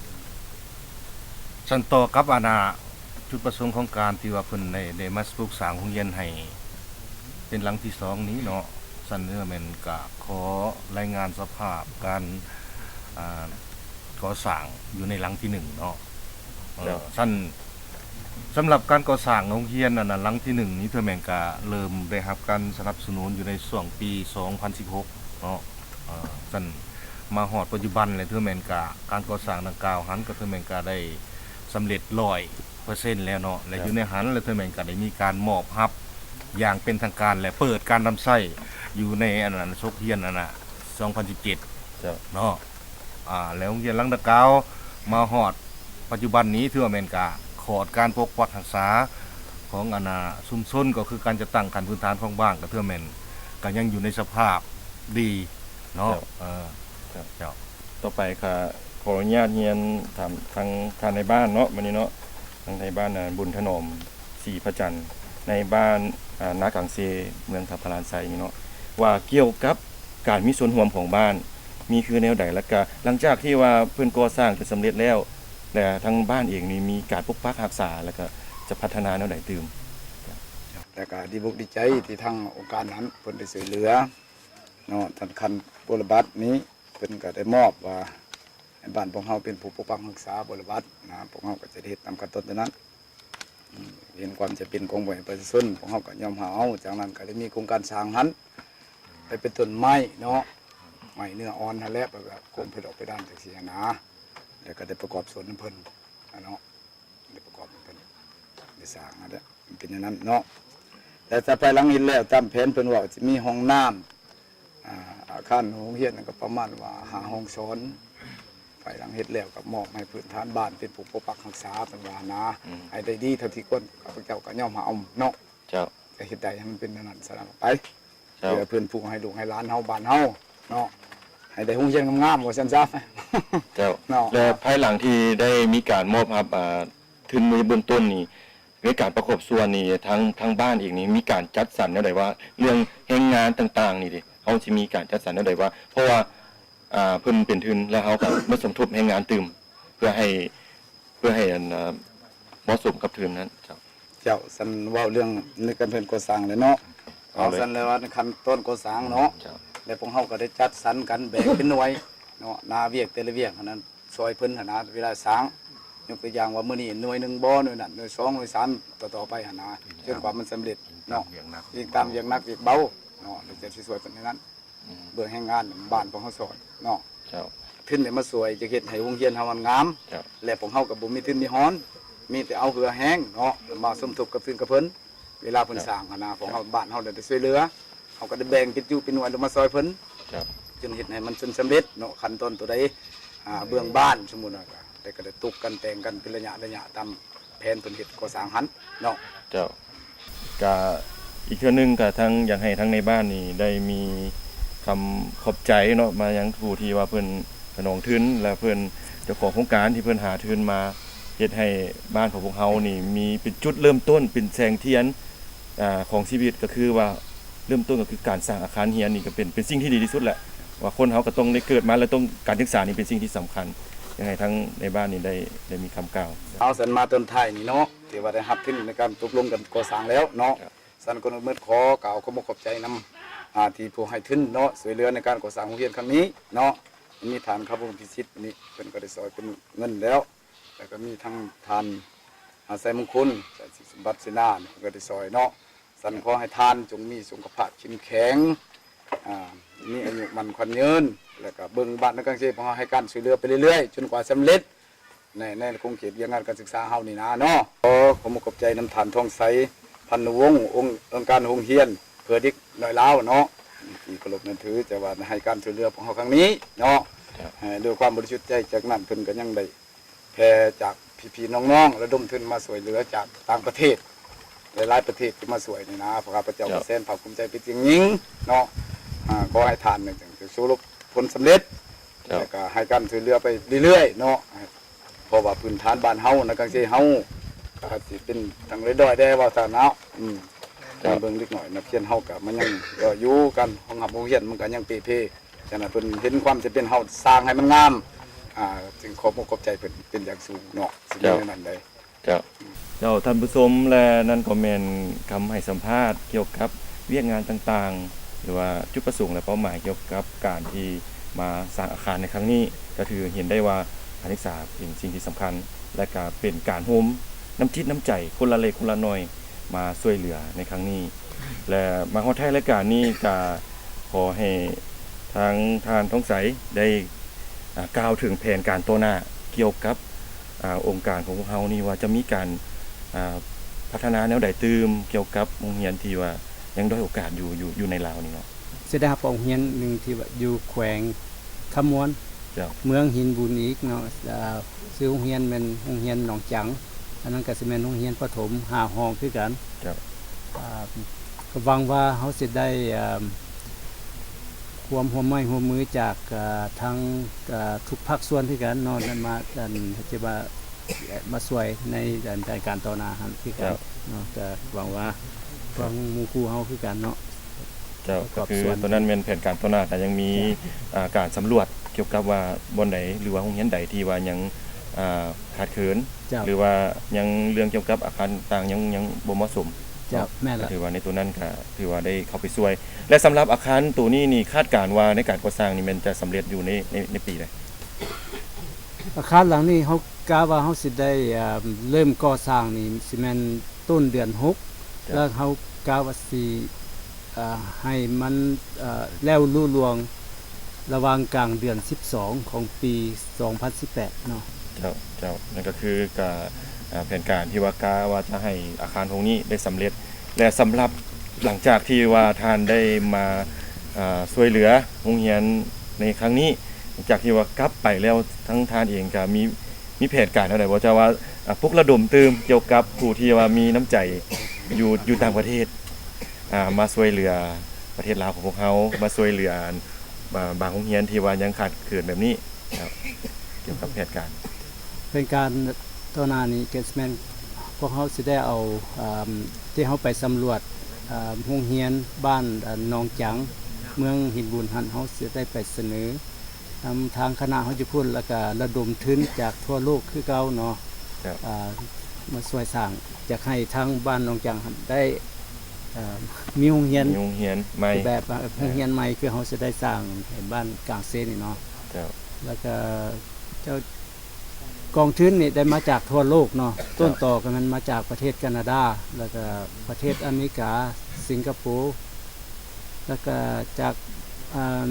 ຊັ້ນຕໍ່ກັບອັນນາ ຈຸດປະສົງຂອງການທີ່ວ່າເພິ່ນໄດ້ ໄດ້ມາປຸກສ້າງໂຮງຮຽນໃຫ້ເປັນຫຼັງທີສອງນີ້ເນາະ ຊັ້ນເນາະ ແມ່ນກະຂໍລາຍງານສະພາບການ ອ່າ ກໍ່ສ້າງຢູ່ໃນຫຼັງທີໜຶ່ງເນາະ. ເອີ ເຈົ້າ ຊັ້ນ ສຳລັບການກໍ່ສ້າງໂຮງຮຽນອັນນັ້ນ ຫຼັງທີໜຶ່ງນີ້ ຖືແມ່ນກະເລີ່ມໄດ້ຮັບການສະໜັບສະໜູນຢູ່ໃນຊ່ວງປີສອງພັນສິບຫົກເນາະ. ເອີ ຊັ້ນມາຮອດປັດຈຸບັນແລ້ວ ຖືແມ່ນກະການກໍ່ສ້າງດັ່ງກ່າວຫັ້ນ ກໍຖືແມ່ນກະໄດ້ສຳເລັດຮ້ອຍເປີເຊັນແລ້ວເນາະ ແລະ ເຈົ້າ ຢູ່ໃນຫັ້ນ ແລະ ຖືແມ່ນກະໄດ້ມີການມອບຮັບຢ່າງເປັນທາງການ ແລະ ເປີດການນຳໃຊ້ຢູ່ໃນອັນນັ້ນ ສົກຮຽນອັນນະ ສອງພັນສິບເຈັດ ເຈົ້າ ເນາະ. ອ່າ ແລ້ວໂຮງຮຽນຫຼັງດັ່ງກ່າວມາຮອດປັດຈຸບັນນີ້ ຖືວ່າແມ່ນກະຂອດການປົກປັກຮັກສາຂອງອັນນາ ຊຸມຊົນ ກໍຄືການຈັດຕັ້ງຂັ້ນພື້ນຖານຂອງບ້ານ ກໍຖືວ່າແມ່ນກະຍັງຢູ່ໃນສະພາບດີເນາະ. ເຈົ້າ ເອີ ເຈົ້າ ເຈົ້າ ຕໍ່ໄປກະຂໍອະນຸຍາດຮຽນຖາມທາງທ່ານນາຍບ້ານເນາະ ມື້ນີ້ເນາະ ທາງນາຍບ້ານ ບຸນຖະໜອມ ສີພະຈັນ ໃນບ້ານ ອາ ນາກາງເຊ ເມືອງທ່າພະລານໄຊນີ້ເນາະ ວ່າກ່ຽວກັບການມີສ່ວນຮ່ວມຂອງບ້ານ ມີຄືແນວໃດ? ແລ້ວກະຫຼັງຈາກທີ່ວ່າເພິ່ນກໍ່ສ້າງຈົນສຳເລັດແລ້ວ ແລະ ທາງບ້ານເອງນີ້ມີການປົກປັກຮັກສາ ແລ້ວກະຈະພັດທະນາແນວໃດຕື່ມ? ແລ້ວກະດີອົກດີໃຈທີ່ທາງອົງການນັ້ນເພິ່ນໄດ້ຊ່ວຍເຫຼືອເນາະ ທ່ານຂັ້ນບົວລະບັດນີ້ ເພິ່ນກະໄດ້ມອບວ່າໃຫ້ບ້ານພວກເຮົາເປັນຜູ້ປົກປັກຮັກສາບົວລະບັດນະ ພວກເຮົາກະຈະໄດ້ເຮັດຕາມຂັ້ນຕອນຕົວນັ້ນ. ອືມ ເຫັນຄວາມຈຳເປັນຂອງປະຊາຊົນ ພວກເຮົາກໍຍອມຮັບເອົາ. ຈາກນັ້ນກໍໄດ້ມີໂຄງການສ້າງຫັ້ນ ໄປເປັນຕົ້ນໄມ້ເນາະ ໄມ້ເນື້ອອ່ອນຫັ້ນແຫຼະ ໄປແບບໂຄງເພດອອກເພດານຈັ່ງຊີ້ຫັ້ນນະ ແລ້ວກໍໄດ້ປະກອບສ່ວນນຳເພິ່ນຫັ້ນເນາະ ໄດ້ປະກອບນຳເພິ່ນ ໄດ້ສ້າງຫັ້ນແຫຼະ ມັນເປັນແນວນັ້ນເນາະ. ແລ້ວຖ້າພາຍຫຼັງເຮັດແລ້ວຕາມແຜນເພິ່ນເວົ້າ ຈະມີຫ້ອງນ້ຳ ອ່າ ອາຄານໂຮງຮຽນນັ້ນກໍປະມານວ່າຫ້າຫ້ອງສອນ ພາຍຫຼັງເຮັດແລ້ວກໍມອບໃຫ້ພື້ນຖານບ້ານເປັນຜູ້ປົກປັກຮັກສາ ເພິ່ນວ່ານະ ອືມ ໃຫ້ໄດ້ດີເທົ່າທີ່ຄວນ ຂ້າພະເຈົ້າກໍຍອມຮັບເອົາເນາະ. ເຈົ້າ ຈະເຮັດໄດ້ໃຫ້ມັນເປັນອັນນັ້ນສະນັ້ນໄປ ເຈົ້າ ເພື່ອເປັນຜູ້ໃຫ້ລູກໃຫ້ຫຼານເຮົາ ບ້ານເຮົາເນາະ ໃ ໃຫ້ໄດ້ໂຮງຮຽນງາມໆ ວ່າຊັ້ນຊະ. ເຈົ້າ ເນາະ ແລະ ພາຍຫຼັງທີ່ໄດ້ມີການມອບຮັບ ອ່າ ທຶນໃນເບື້ອງຕົ້ນນີ້ ໃນການປະກອບສ່ວນນີ້ ທາງ ທາງບ້ານເອງນີ້ມີການຈັດສັນແນວໃດວ່າ ເລື່ອງແຮງງານຕ່າງໆນີ້ເດ ເຮົາຊິມີການຈັດສັນແນວໃດວ່າ ເພາະວ່າ ອ່າ ເພິ່ນເປັນທຶນ ແລ້ວເຮົາກໍມາສົມທົບແຮງງານຕື່ມ ເພື່ອໃຫ້ ເພື່ອໃຫ້ ອັນ ເໝາະສົມກັບທຶນນັ້ນ. ເຈົ້າ ເຈົ້າ ຊັ້ນເວົ້າເລື່ອງໃນການເພິ່ນກໍ່ສ້າງແລ້ວເນາະ. ເອົາເລີຍ ເອົາຊັ້ນແລ້ວ ໃນຂັ້ນຕອນກໍ່ສ້າງເນາະ. ເຈົ້າ ແລະ ພວກເຮົາກໍໄດ້ຈັດສັນກັນແບ່ງເປັນໜ່ວຍເນາະ ໜ້າວຽກແຕ່ລະວຽກຫັ້ນນະ ຊ່ອຍເພິ່ນຫັ້ນນະ ເວລາສ້າງ ຍົກຕົວຢ່າງວ່າ ມື້ນີ້ໜ່ວຍໜຶ່ງບໍ ໜ່ວຍນັ້ນ ໜ່ວຍສອງ ໜ່ວຍສາມ ຕໍ່ໆໄປຫັ້ນນະ ຈົນກວ່າມັນສຳເລັດເນາະ ຕາມວຽກໜັກ ວຽກເບົາເນາະ ແລ້ວຈະຊິຊ່ວຍເພິ່ນໃນນັ້ນ. ອືມ ເບື້ອງແຮງງານບ້ານພວກເຮົາຊ່ອຍເນາະ. ເຈົ້າ ທຶນໄດ້ມາຊ່ວຍຈະເຮັດໃຫ້ໂຮງຮຽນເຮົາມັນງາມ. ເຈົ້າ ແລະ ພວກເຮົາກໍບໍ່ມີທຶນມີຮອນ ມີແຕ່ເອົາເຫື່ອແຮງເນາະ ມາສົມທົບກັບທຶນກັບເພິ່ນ ເວລາເພິ່ນ ເຈົ້າ ສ້າງຫັ້ນນະ ພວກເຮົາ ເຈົ້າ ບ້ານເຮົາໄດ້ໄດ້ຊ່ວຍເຫຼືອ ເຮົາກໍໄດ້ແບ່ງເປັນຈຸເປັນໜ່ວຍລົງມາຊ່ອຍເພິ່ນ. ເຈົ້າ ຈົນເຮັດໃຫ້ມັນຈົນສຳເລັດເນາະ ຂັ້ນຕອນຕົວໃດ ອ່າ ເບື້ອງບ້ານ ສົມມຸດວ່າ ແຕ່ກໍໄດ້ຕົກກັນແຕ່ງກັນເປັນໄລຍະໆ ຕາມແຜນເພິ່ນເຮັດກໍ່ສ້າງຫັ້ນເນາະ. ເຈົ້າ ກະອີກເທື່ອໜຶ່ງກະທັງ ຢາກໃຫ້ທັງໃນບ້ານນີ້ໄດ້ມີຄຳຂອບໃຈເນາະ ມາຍັງຜູ້ທີ່ວ່າເພິ່ນຂະໜອງທຶນ ແລະ ເພິ່ນເຈົ້າຂອງໂຄງການທີ່ເພິ່ນຫາທຶນມາ ເຮັດໃຫ້ບ້ານຂອງພວກເຮົານີ້ມີເປັນຈຸດເລີ່ມຕົ້ນ ເປັນແສງທຽນ ອ່າ ຂອງຊີວິດ ກໍຄືວ່າເລີ່ມຕົ້ນກໍຄືການສ້າງອາຄານຮຽນນີ້ ກໍເປັນ ເປັນສິ່ງທີ່ດີທີ່ສຸດແຫຼະ ວ່າຄົນເຮົາກໍຕ້ອງໄດ້ເກີດມາແລ້ວ ຕ້ອງ ການສຶກສານີ້ເປັນສິ່ງທີ່ສຳຄັນ. ຢາກໃຫ້ທັງໃນບ້ານນີ້ໄດ້ ໄດ້ມີຄຳກ່າວ. ເອົາ ຊັ້ນມາຕອນທ້າຍນີ້ເນາະ ທີ່ວ່າໄດ້ຮັບທຶນໃນການຕົກລົງກັນກໍ່ສ້າງແລ້ວເນາະ. ເຈົ້າ ຊັ້ນກ່ອນອື່ນໝົດ ຂໍກ່າວຂອບອົກຂອບໃຈນຳ ອ່າ ທີ່ຜູ້ໃຫ້ທຶນເນາະ ຊ່ວຍເຫຼືອໃນການກໍ່ສ້າງໂຮງຮຽນຄັ້ງນີ້ເນາະ. ມີທ່ານ ຄຳວົງ ພິສິດ ນີ້ ເພິ່ນກໍໄດ້ຊ່ອຍເປັນເງິນແລ້ວ ແລ້ວກໍມີທັງທ່ານ ອາ ໄຊມຸງຄຸນ ໄຊສົມບັດເສນາ ເພິ່ນກໍໄດ້ຊ່ອຍເນາະ. ຊັ້ນ ເຈົ້າ ຂໍໃຫ້ທ່ານຈົ່ງມີສຸຂະພາບເຂັ້ມແຂງ ອ່າ ມີອາຍຸໝັ້ນຂວັນຍືນ ແລ້ວກໍເບິ່ງບ້ານນາກາງເຊຂອງເຮົາໃຫ້ການຊ່ວຍເຫຼືອໄປເລື້ອຍໆ ຈົນກວ່າສຳເລັດ ໃນ ໃນຂົງເຂດວຽກງານການສຶກສາເຮົານີ້ນະເນາະ. ຂໍຂອບອົກຂອບໃຈນຳທ່ານ ທອງໄຊ ພັນນຸວົງ ອົງ ອົງການໂຮງຮຽນເພື່ອເດັກນ້ອຍລາວເນາະ ທີ່ເຄົາລົບນັບຖື ຈະວ່າໃຫ້ການຊ່ວຍເຫຼືອພວກເຮົາຄັ້ງນີ້ເນາະ. ເຈົ້າ ເອີ ດ້ວຍຄວາມບໍລິສຸດໃຈ ຈາກນັ້ນເພິ່ນກໍຍັງໄດ້ແຜ່ຈາກພີ່ໆນ້ອງໆ ລະດົມທຶນມາຊ່ວຍເຫຼືອຈາກຕ່າງປະເທດ ຫຼາຍໆປະເທດທີ່ມາຊ່ວຍນີ້ນະ ພວກຂ້າພະເຈົ້າ ເຈົ້າ ກໍແສນພາກພູມໃຈເປັນຢ່າງຍິ່ງເນາະ. ອ່າ ຂໍໃຫ້ທ່ານນັ້ນຈະສະຫຼຸບຜົນສຳເລັດ ເຈົ້າ ແລ້ວກໍໃຫ້ການຊ່ວຍເຫຼືອໄປເລື້ອຍໆເນາະ ເພາະວ່າພື້ນຖານບ້ານເຮົາ ນາກາງເຊເຮົາ ກໍອາດຊິເປັນທາງດ້ອຍໆແດ່ ວ່າຊັ້ນເນາະ. ອືມ ເຈົ້າ ເບິ່ງເດັກນ້ອຍນັກຮຽນເຮົາກໍມັນຍັງດ້ອຍຢູ່ ການຮອງຮັບໂຮງຮຽນມັນກໍຍັງເປ່ເພ. ສະນັ້ນເພິ່ນເຫັນຄວາມຈຳເປັນເຮົາສ້າງໃຫ້ມັນງາມ ອ່າ ຈຶ່ງຂອບອົກຂອບໃຈເພິ່ນເປັນຢ່າງສູງເນາະ ເຈົ້າ ສິ່ງນັ້ນໃດ. ເຈົ້າ ເຈົ້າ ທ່ານຜູ້ຊົມ ແລະ ນັ້ນກໍແມ່ນຄຳໃຫ້ສຳພາດກ່ຽວກັບວຽກງານຕ່າງໆ ຫຼືວ່າຈຸດປະສົງ ແລະ ເປົ້າໝາຍກ່ຽວກັບການທີ່ມາສ້າງອາຄານໃນຄັ້ງນີ້ ກໍຖືເຫັນໄດ້ວ່າການສຶກສາເປັນສິ່ງທີ່ສຳຄັນ ແລະ ກະເປັນການໂຮມນ້ຳຈິດນ້ຳໃຈຄົນລະເລັກຄົນລະໜ້ອຍມາຊ່ວຍເຫຼືອໃນຄັ້ງນີ້ ແລະ ມາຮອດທ້າຍລາຍການນີ້ກະຂໍໃຫ້ທາງທ່ານທອງໃສໄດ້ ອ່າ ກ່າວເຖິງແຜນການຕໍ່ໜ້າກ່ຽວກັບ ອ່າ ອົງການຂອງພວກເຮົານີ້ວ່າຈະມີການ ອ່າ ພັດທະນາແນວໃດຕື່ມກ່ຽວກັບໂຮງຮຽນທີ່ວ່າຍັງດ້ອຍໂອກາດຢູ່ ຢູ່ ຢູ່ໃນລາວນີ້ເນາະ. ຊິໄດ້ຮັບໂຮງຮຽນໜຶ່ງທີ່ວ່າຢູ່ແຂວງຄຳມ່ວນ ເຈົ້າ ເມືອງຫີນບູນອີກເນາະ ເອີ ຊື່ໂຮງຮຽນແມ່ນໂຮງຮຽນໜອງຈັງ ອັນນັ້ນກໍຊິແມ່ນໂຮງຮຽນປະຖົມຫ້າຫ້ອງຄືກັນ ເຈົ້າ ອ່າ ກໍຫວັງວ່າເຮົາຊິໄດ້ ອ່າ ຄວາມຮ່ວມໄມ້ຮ່ວມມືຈາກ ອ່າ ທາງ ອ່າ ທຸກພາກສ່ວນຄືກັນເນາະ ນັ້ນມາ ອັນ ທີ່ວ່າ ມາຊ່ວຍໃນ ອັນ ການຕໍ່ໜ້າຫັ້ນຄືກັນ ເຈົ້າ ເນາະ ກໍຫວັງວ່າ ເຈົ້າ ທາງໝູ່ຄູ່ເຮົາຄືກັນເນາະ ເຈົ້າ ປະກອບສ່ວນ ກໍຄືຕົວນັ້ນແມ່ນແຜນການຕໍ່ໜ້າ ກໍຍັງມີ ເຈົ້າ ອ່າ ການສຳຫຼວດກ່ຽວກັບວ່າບ່ອນໃດ ຫຼືວ່າໂຮງຮຽນໃດທີ່ວ່າຍັງ ອ່າ ຂາດເຂີນ ເຈົ້າ ຫຼືວ່າຍັງເລື່ອງກ່ຽວກັບອາຄານຕ່າງຍັງ ຍັງບໍ່ເໝາະສົມ ເຈົ້າ ເນາະ ແມ່ນລະ ກໍຖືວ່າໃນໂຕນັ້ນກໍຖືວ່າໄດ້ເຂົ້າໄປຊ່ວຍ ແລະ ສຳລັບອາຄານໂຕນີ້ນີ້ ຄາດການວ່າໃນການກໍ່ສ້າງນີ້ແມ່ນຈະສຳເລັດຢູ່ໃນ ໃນ ໃນປີໃດ? ອາຄານຫຼັງນີ້ເຮົາກະວ່າເຮົາຊິໄດ້ ອ່າ ເລີ່ມກໍ່ສ້າງນີ້ຊິແມ່ນຕົ້ນເດືອນຫົກ ເຈົ້າ ແລ້ວເຮົາກະວ່າຊິ ອ່າ ໃຫ້ມັນ ເອ່ອ ແລ້ວລຸລ່ວງລະຫວ່າງກາງເດືອນສິບສອງຂອງປີສອງພັນສິບແປດເນາະ. ເຈົ້າ ເຈົ້າ ນັ້ນກໍຄືກະ ອ່າ ແຜນການທີ່ວ່າກະວ່າຈະໃຫ້ອາຄານໂຮງນີ້ໄດ້ສຳເລັດ ແລະ ສຳລັບຫຼັງຈາກທີ່ວ່າທ່ານໄດ້ມາ ອ່າ ຊ່ວຍເຫຼືອໂຮງຮຽນໃນຄັ້ງນີ້ ຫຼັງຈາກທີ່ວ່າກັບໄປແລ້ວ ທັງທ່ານເອງກະມີ ມີແຜນການແນວໃດບໍ່ ຈະວ່າ ອ່າ ປຸກລະດົມຕື່ມກ່ຽວກັບຜູ້ທີ່ວ່າມີນ້ຳໃຈຢູ່ ຢູ່ຕ່າງປະເທດ ອ່າ ມາຊ່ວຍເຫຼືອປະເທດລາວຂອງພວກເຮົາ ມາຊ່ວຍເຫຼືອ ບາງໂຮງຮຽນທີ່ວ່າຍັງຂາດເຂີນແບບນີ້ເນາະ ກ່ຽວກັບແຜນການ ແຜນການຕໍ່ໜ້ານີ້ກໍຊິແມ່ນ ພວກເຮົາຊິໄດ້ເອົາ ເອີ່ມ ທີ່ເຮົາໄປສຳຫຼວດ ເອີ່ມ ໂຮງຮຽນບ້ານ ເອີ່ມ ໜອງຈັງ ເມືອງຫີນບູນຫັ້ນ ເຮົາຊິໄດ້ໄປສະເໜີນຳທາງຄະນະເຮົາຢູ່ພຸ້ນ ແລ້ວກໍລະດົມທຶນຈາກທົ່ວໂລກຄືເກົ່າເນາະ ເຈົ້າ ເອີ່ມ ມາຊ່ວຍສ້າງ ຢາກໃຫ້ທາງບ້ານໜອງຈັງຫັ້ນໄດ້ ເອີ່ມ ມີໂຮງຮຽນ ມີໂຮງຮຽນໃໝ່ ແບບ ເອີ່ມ ໂຮງຮຽນໃໝ່ ຄືເຮົາຊິໄດ້ສ້າງໃຫ້ບ້ານກາງເຊນີ້ເນາະ ເຈົ້າ ແລ້ວກໍເຈົ້າ ກອງທຶນນີ້ໄດ້ມາຈາກທົ່ວໂລກເນາະ ເຈົ້າ ຕົ້ນຕໍກໍແມ່ນມາຈາກປະເທດການາດາ ແລ້ວກໍປະເທດອາເມລິກາ ສິງກະໂປ ແລ້ວກໍຈາກ ອ່າ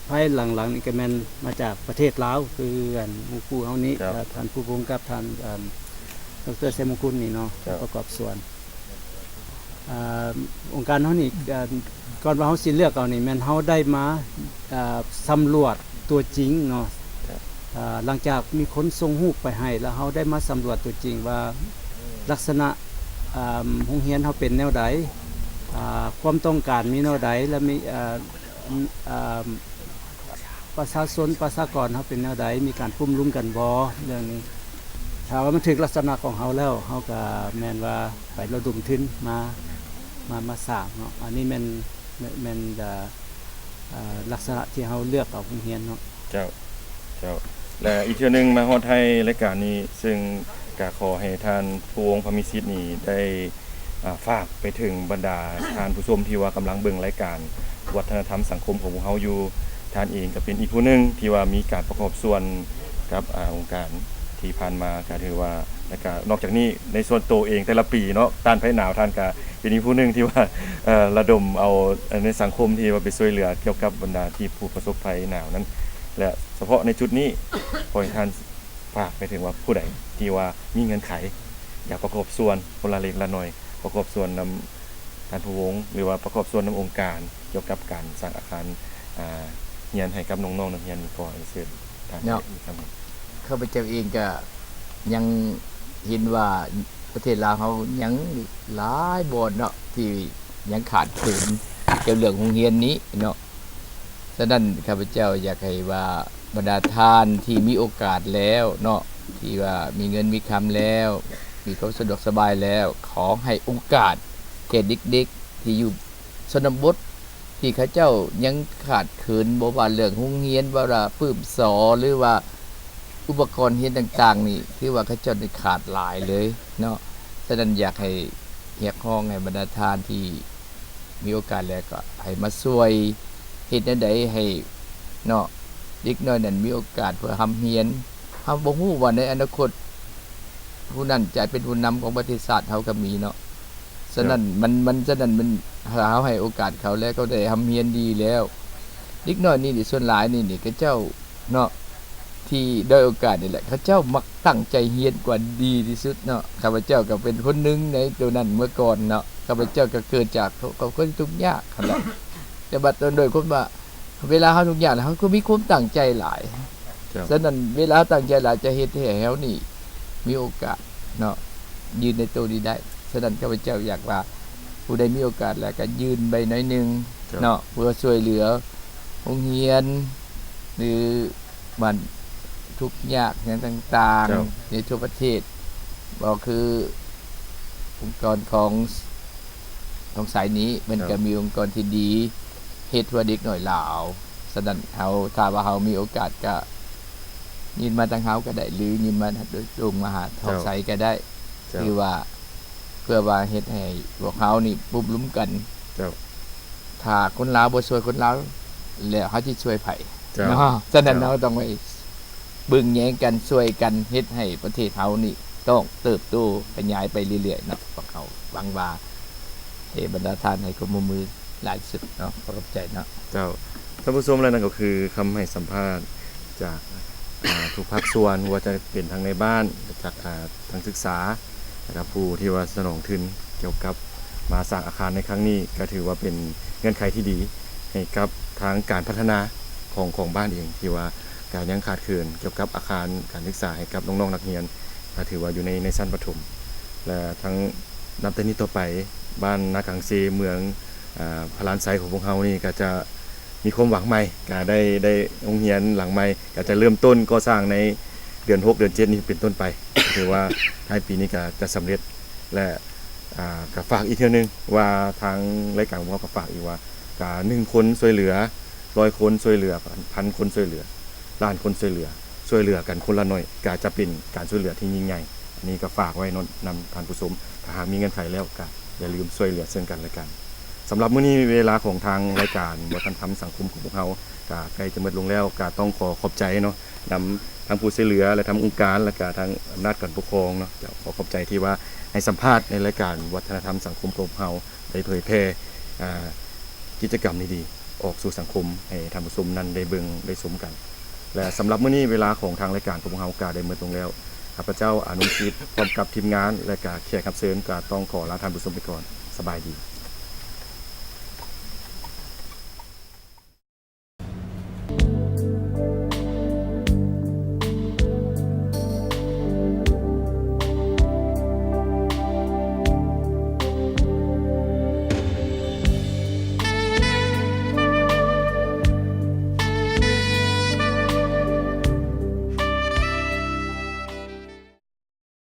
ພາຍຫຼັງໆນີ້ກໍແມ່ນມາຈາກປະເທດລາວ ຄືອັນໝູ່ຄູ່ເຮົານີ້ ເຈົ້າ ເອີ່ ທ່ານພູວົງກັບທ່ານ ອ່າ ດອກເຕີ ໄຊມົງຄຸນນີ້ເນາະ ເຈົ້າ ປະກອບສ່ວນ ອ່າ ອົງການເຮົານີ້ ເອີ່ມ ກ່ອນວ່າເຮົາຊິເລືອກເອົານີ້ ແມ່ນເຮົາໄດ້ມາ ເອີ່ມ ສຳຫຼວດຕົວຈິງເນາະ ເອີ່ມ ຫຼັງຈາກມີຄົນສົ່ງຮູບໄປໃຫ້ ແລ້ວເຮົາໄດ້ມາສຳຫຼວດຕົວຈິງວ່າ ລັກສະນະ ເອີ່ມ ໂຮງຮຽນເຮົາເປັນແນວໃດ ອ່າ ຄວາມຕ້ອງການມີແນວໃດ ແລະ ມີ ເອີ່ມ ເອີ່ມ ປະຊາຊົນ ປະຊາກອນເຮົາເປັນແນວໃດ ມີການປຸ້ມລຸມກັນບໍ່ ເລື່ອງນີ້ ຖ້າວ່າມັນຖືກລັກສະນະຂອງເຮົາແລ້ວ ເຮົາກໍແມ່ນວ່າໄປລະດົມທຶນມາ ມາ ມາສ້າງເນາະ ອັນນີ້ແມ່ນ ແມ່ນ ແມ່ນ ເອີ່ ເອີ່ ລັກສະນະທີ່ເຮົາເລືອກເອົາໂຮງຮຽນເນາະ. ເຈົ້າ ເຈົ້າ ແລະ ອີກເທື່ອໜຶ່ງມາຮອດທ້າຍລາຍການນີ້ ເຊິ່ງກະຂໍໃຫ້ທ່ານພູວົງ ພະມີສິດນີ້ໄດ້ ອ່າ ຝາກໄປເຖິງບັນດາທ່ານຜູ້ຊົມທີ່ວ່າກຳລັງເບິ່ງລາຍການວັດທະນະທຳສັງຄົມຂອງພວກເຮົາຢູ່. ທ່ານເອງກໍເປັນອີກຜູ້ໜຶ່ງທີ່ວ່າມີການປະກອບສ່ວນກັບ ອ່າ ອົງການທີ່ຜ່ານມາ ກໍຖືວ່າ ແລ້ວກໍນອກຈາກນີ້ໃນສ່ວນໂຕເອງແຕ່ລະປີເນາະ ຕ້ານໄພໜາວ ທ່ານກໍເປັນອີກຜູ້ໜຶ່ງທີ່ວ່າ ເອີ່ ລະດົມເອົາ ເອີ່ ໃນສັງຄົມທີ່ວ່າໄປຊ່ວຍເຫຼືອກ່ຽວກັບບັນດາທີ່ຜູ້ປະສົບໄພໜາວນັ້ນ ແລະ ສະເພາະໃນຈຸດນີ້ ຂໍໃຫ້ທ່ານ ຝາກໄປເຖິງວ່າຜູ້ໃດທີ່ວ່າມີເງື່ອນໄຂ ຢາກປະກອບສ່ວນຄົນລະເລັກລະໜ້ອຍ ປະກອບສ່ວນນຳທ່ານຜູ້ວົງ ຫຼືວ່າປະກອບສ່ວນນຳອົງການກ່ຽວກັບການສ້າງອາຄານ ອ່າ ຮຽນໃຫ້ກັບນ້ອງໆນັກຮຽນນີ້ ກໍເຊີນທ່ານເນາະ ໄດ້ມີຄຳ ຂ້າພະເຈົ້າເອງກະຍັງເຫັນວ່າປະເທດລາວເຮົາຍັງຫຼາຍບ່ອນເນາະ ທີ່ຍັງຂາດເຂີນກ່ຽວເລື່ອງໂຮງຮຽນນີ້ເນາະ. ສະນັ້ນ ຂ້າພະເຈົ້າຢາກໃຫ້ວ່າ ບັນດາທ່ານທີ່ມີໂອກາດແລ້ວເນາະ ທີ່ວ່າມີເງິນມີຄຳແລ້ວ ມີຄວາມສະດວກສະບາຍແລ້ວ ຂໍໃຫ້ໂອກາດແກ່ເດັກໆທີ່ຢູ່ຊົນນະບົດ ທີ່ເຂົາເຈົ້າຍັງຂາດເຂີນ ບໍ່ວ່າເລື່ອງໂຮງຮຽນ ບໍ່ວ່າປຶ້ມສໍ ຫຼືວ່າອຸປະກອນຮຽນຕ່າງໆນີ້ ຖືວ່າເຂົາເຈົ້ານີ້ຂາດຫຼາຍເລີຍເນາະ. ສະນັ້ນ ຢາກໃຫ້ຮຽກຮ້ອງໃຫ້ບັນດາທ່ານທີ່ ມີໂອກາດແລ້ວກໍໃຫ້ມາຊ່ວຍເຮັດແນວໃດໃຫ້ເນາະ ເດັກນ້ອຍນັ້ນມີໂອກາດເພື່ອຮ່ຳຮຽນ. ເຮົາບໍ່ຮູ້ວ່າໃນອະນາຄົດຜູ້ນັ້ນຈະເປັນຜູ້ນຳຂອງປະເທດຊາດເຮົາກໍມີເນາະ. ສະນັ້ນ ມັນ ມັນ ສະນັ້ນມັນ ຖ້າເຮົາໃຫ້ໂອກາດເຂົາແລ້ວ ເຂົາໄດ້ຮ່ຳຮຽນດີແລ້ວ. ເດັກນ້ອຍນີ້ ສ່ວນຫຼາຍນີ້ ນີ້ ເຂົາເຈົ້າ ເນາະ ທີ່ດ້ອຍໂອກາດນີ້ແຫຼະ ເຂົາເຈົ້າມັກຕັ້ງໃຈຮຽນກວ່າດີທີ່ສຸດເນາະ. ຂ້າພະເຈົ້າກໍເປັນຄົນໜຶ່ງໃນໂຕນັ້ນເມື່ອກ່ອນເນາະ. ຂ້າພະເຈົ້າກໍເກີດຈາກຄອບຄົວທີ່ທຸກຍາກຫັ້ນແຫຼະ ແຕ່ບັດໂດຍຄວາມວ່າ ເວລາເຮົາທຸກຍາກ ເຮົາກໍມີຄວາມຕັ້ງໃຈຫຼາຍ. ເຈົ້າ. ສະນັ້ນ ເວລາເຮົາຕັ້ງໃຈຫຼາຍ ຈະເຮັດໃຫ້ເຮົານີ້ມີໂອກາດເນາະ ຢືນໃນໂຕນີ້ໄດ້. ສະນັ້ນ ຂ້າພະເຈົ້າຢາກວ່າ ຜູ້ໃດມີໂອກາດແລ້ວກໍຍື່ນໄປໜ້ອຍໜຶ່ງ ເຈົ້າ ເນາະ ເພື່ອຊ່ວຍເຫຼືອໂຮງຮຽນ ຫຼື ບ້ານທຸກຍາກຫຍັງຕ່າງໆ ເຈົ້າ ໃນທົ່ວປະເທດ ບໍ່ຄືອົງກອນຂອງ ຂອງສາຍນີ້ ມັນ ເຈົ້າ ກໍມີອົງກອນທີ່ດີ ເຮັດເພື່ອເດັກນ້ອຍລາວ. ສະນັ້ນ ເຮົາ ຖ້າວ່າເຮົາມີໂອກາດ ກໍຍື່ນມາທາງເຮົາກໍໄດ້ ຫຼືຍື່ນມາໂດຍຕົງມາຫາທອງ ເຈົ້າ ໃສກໍໄດ້ ເຈົ້າ ຖືວ່າ ເພື່ອວ່າເຮັດໃຫ້ພວກເຮົານີ້ປຸ້ມລຸມກັນ. ເຈົ້າ. ຖ້າຄົນລາວບໍ່ຊ່ວຍຄົນລາວ ແລ້ວເຮົາຊິຊ່ວຍໃຜ? ເຈົ້າ. ເນາະ ສະນັ້ນ ເຈົ້າ ເຮົາຕ້ອງໄປເບິ່ງແຍງກັນ ຊ່ວຍກັນ ເຮັດໃຫ້ປະເທດເຮົານີ້ຕ້ອງເຕີບໂຕຂະຫຍາຍໄປເລື້ອຍໆເນາະ. ພວກເຮົາຫວັງວ່າ ເອີ ບັນດາທ່ານໃຫ້ຄວາມຮ່ວມມືຫຼາຍທີ່ສຸດເນາະ. ຂໍຂອບໃຈເນາະ. ເຈົ້າ. ທ່ານຜູ້ຊົມ ແລະ ນັ້ນກໍຄືຄຳໃຫ້ສຳພາດຈາກ ອ່າ ທຸກພາກສ່ວນ ບໍ່ວ່າຈະເປັນທັງໃນບ້ານ ຈາກ ອ່າ ທາງສຶກສາ ແລະ ກໍຜູ້ທີ່ວ່າສະໜອງທຶນກ່ຽວກັບມາສ້າງອາຄານໃນຄັ້ງນີ້ ກໍຖືວ່າເປັນເງື່ອນໄຂທີ່ດີໃຫ້ກັບທາງການພັດທະນາຂອງ ຂອງບ້ານເອງ ທີ່ວ່າກະຍັງຂາດເຂີນກ່ຽວກັບອາຄານການສຶກສາໃຫ້ກັບນ້ອງໆນັກຮຽນ ກໍຖືວ່າຢູ່ໃນ ໃນຊັ້ນປະຖົມ ແລະ ທັງນັບແຕ່ນີ້ຕໍ່ໄປ ບ້ານນາກາງເຊ ເມືອງ ອ່າ ພະລານໄຊຂອງພວກເຮົານີ້ ກໍຈະ ມີຄວາມຫວັງໃໝ່ ກະໄດ້ ໄດ້ໂຮງຮຽນຫຼັງໃໝ່ ກະຈະເລີ່ມຕົ້ນກໍ່ສ້າງໃນເດືອນຫົກ ເດືອນເຈັດນີ້ເປັນຕົ້ນໄປ ຖືວ່າທ້າຍປີນີ້ກະຈະສຳເລັດ ແລະ ອ່າ ກະຝາກອີກເທື່ອໜຶ່ງວ່າ ທາງລາຍການຂອງເຮົາກະຝາກອີກວ່າ ກະໜຶ່ງຄົນຊ່ວຍເຫຼືອຮ້ອຍຄົນ ຊ່ວຍເຫຼືອພັນຄົນ ຊ່ວຍເຫຼືອລ້ານຄົນ ຊ່ວຍເຫຼືອ ຊ່ວຍເຫຼືອກັນຄົນລະໜ້ອຍ ກະຈະເປັນການຊ່ວຍເຫຼືອທີ່ຍິ່ງໃຫຍ່. ອັນນີ້ກະຝາກໄວ້ເນາະ ນຳທ່ານຜູ້ຊົມ ຖ້າຫາກມີເງື່ອນໄຂແລ້ວ ກະຢ່າລືມຊ່ວຍເຫຼືອເຊິ່ງກັນແລະກັນ. ສຳລັບມື້ນີ້ເວລາຂອງທາງລາຍການວັດທະນະທຳສັງຄົມຂອງພວກເຮົາ ກະໃກ້ຈະໝົດລົງແລ້ວ ກະຕ້ອງຂໍຂອບໃຈເນາະ ນຳທັງຜູ້ຊ່ວຍເຫຼືອ ແລະ ທັງອົງການ ແລະ ກະທາງອຳນາດການປົກຄອງເນາະ ຈະຂໍຂອບໃຈທີ່ວ່າໃຫ້ສຳພາດໃນລາຍການວັດທະນະທຳສັງຄົມຂອງພວກເຮົາ ໄດ້ເຜີຍແຜ່ ອ່າ ກິດຈະກຳດີໆ ອອກສູ່ສັງຄົມ ໃຫ້ທ່ານຜູ້ຊົມນັ້ນໄດ້ເບິ່ງໄດ້ຊົມກັນ ແລະ ສຳລັບມື້ນີ້ເວລາຂອງທາງລາຍການຂອງພວກເຮົາກະໄດ້ໝົດລົງແລ້ວ. ຂ້າພະເຈົ້າ ອານຸກິດ ພ້ອມກັບທີມງານ ແລະ ກະແຂກຮັບເຊີນ ກະຕ້ອງຂໍລາທ່ານຜູ້ຊົມໄປກ່ອນ. ສະບາຍດີ.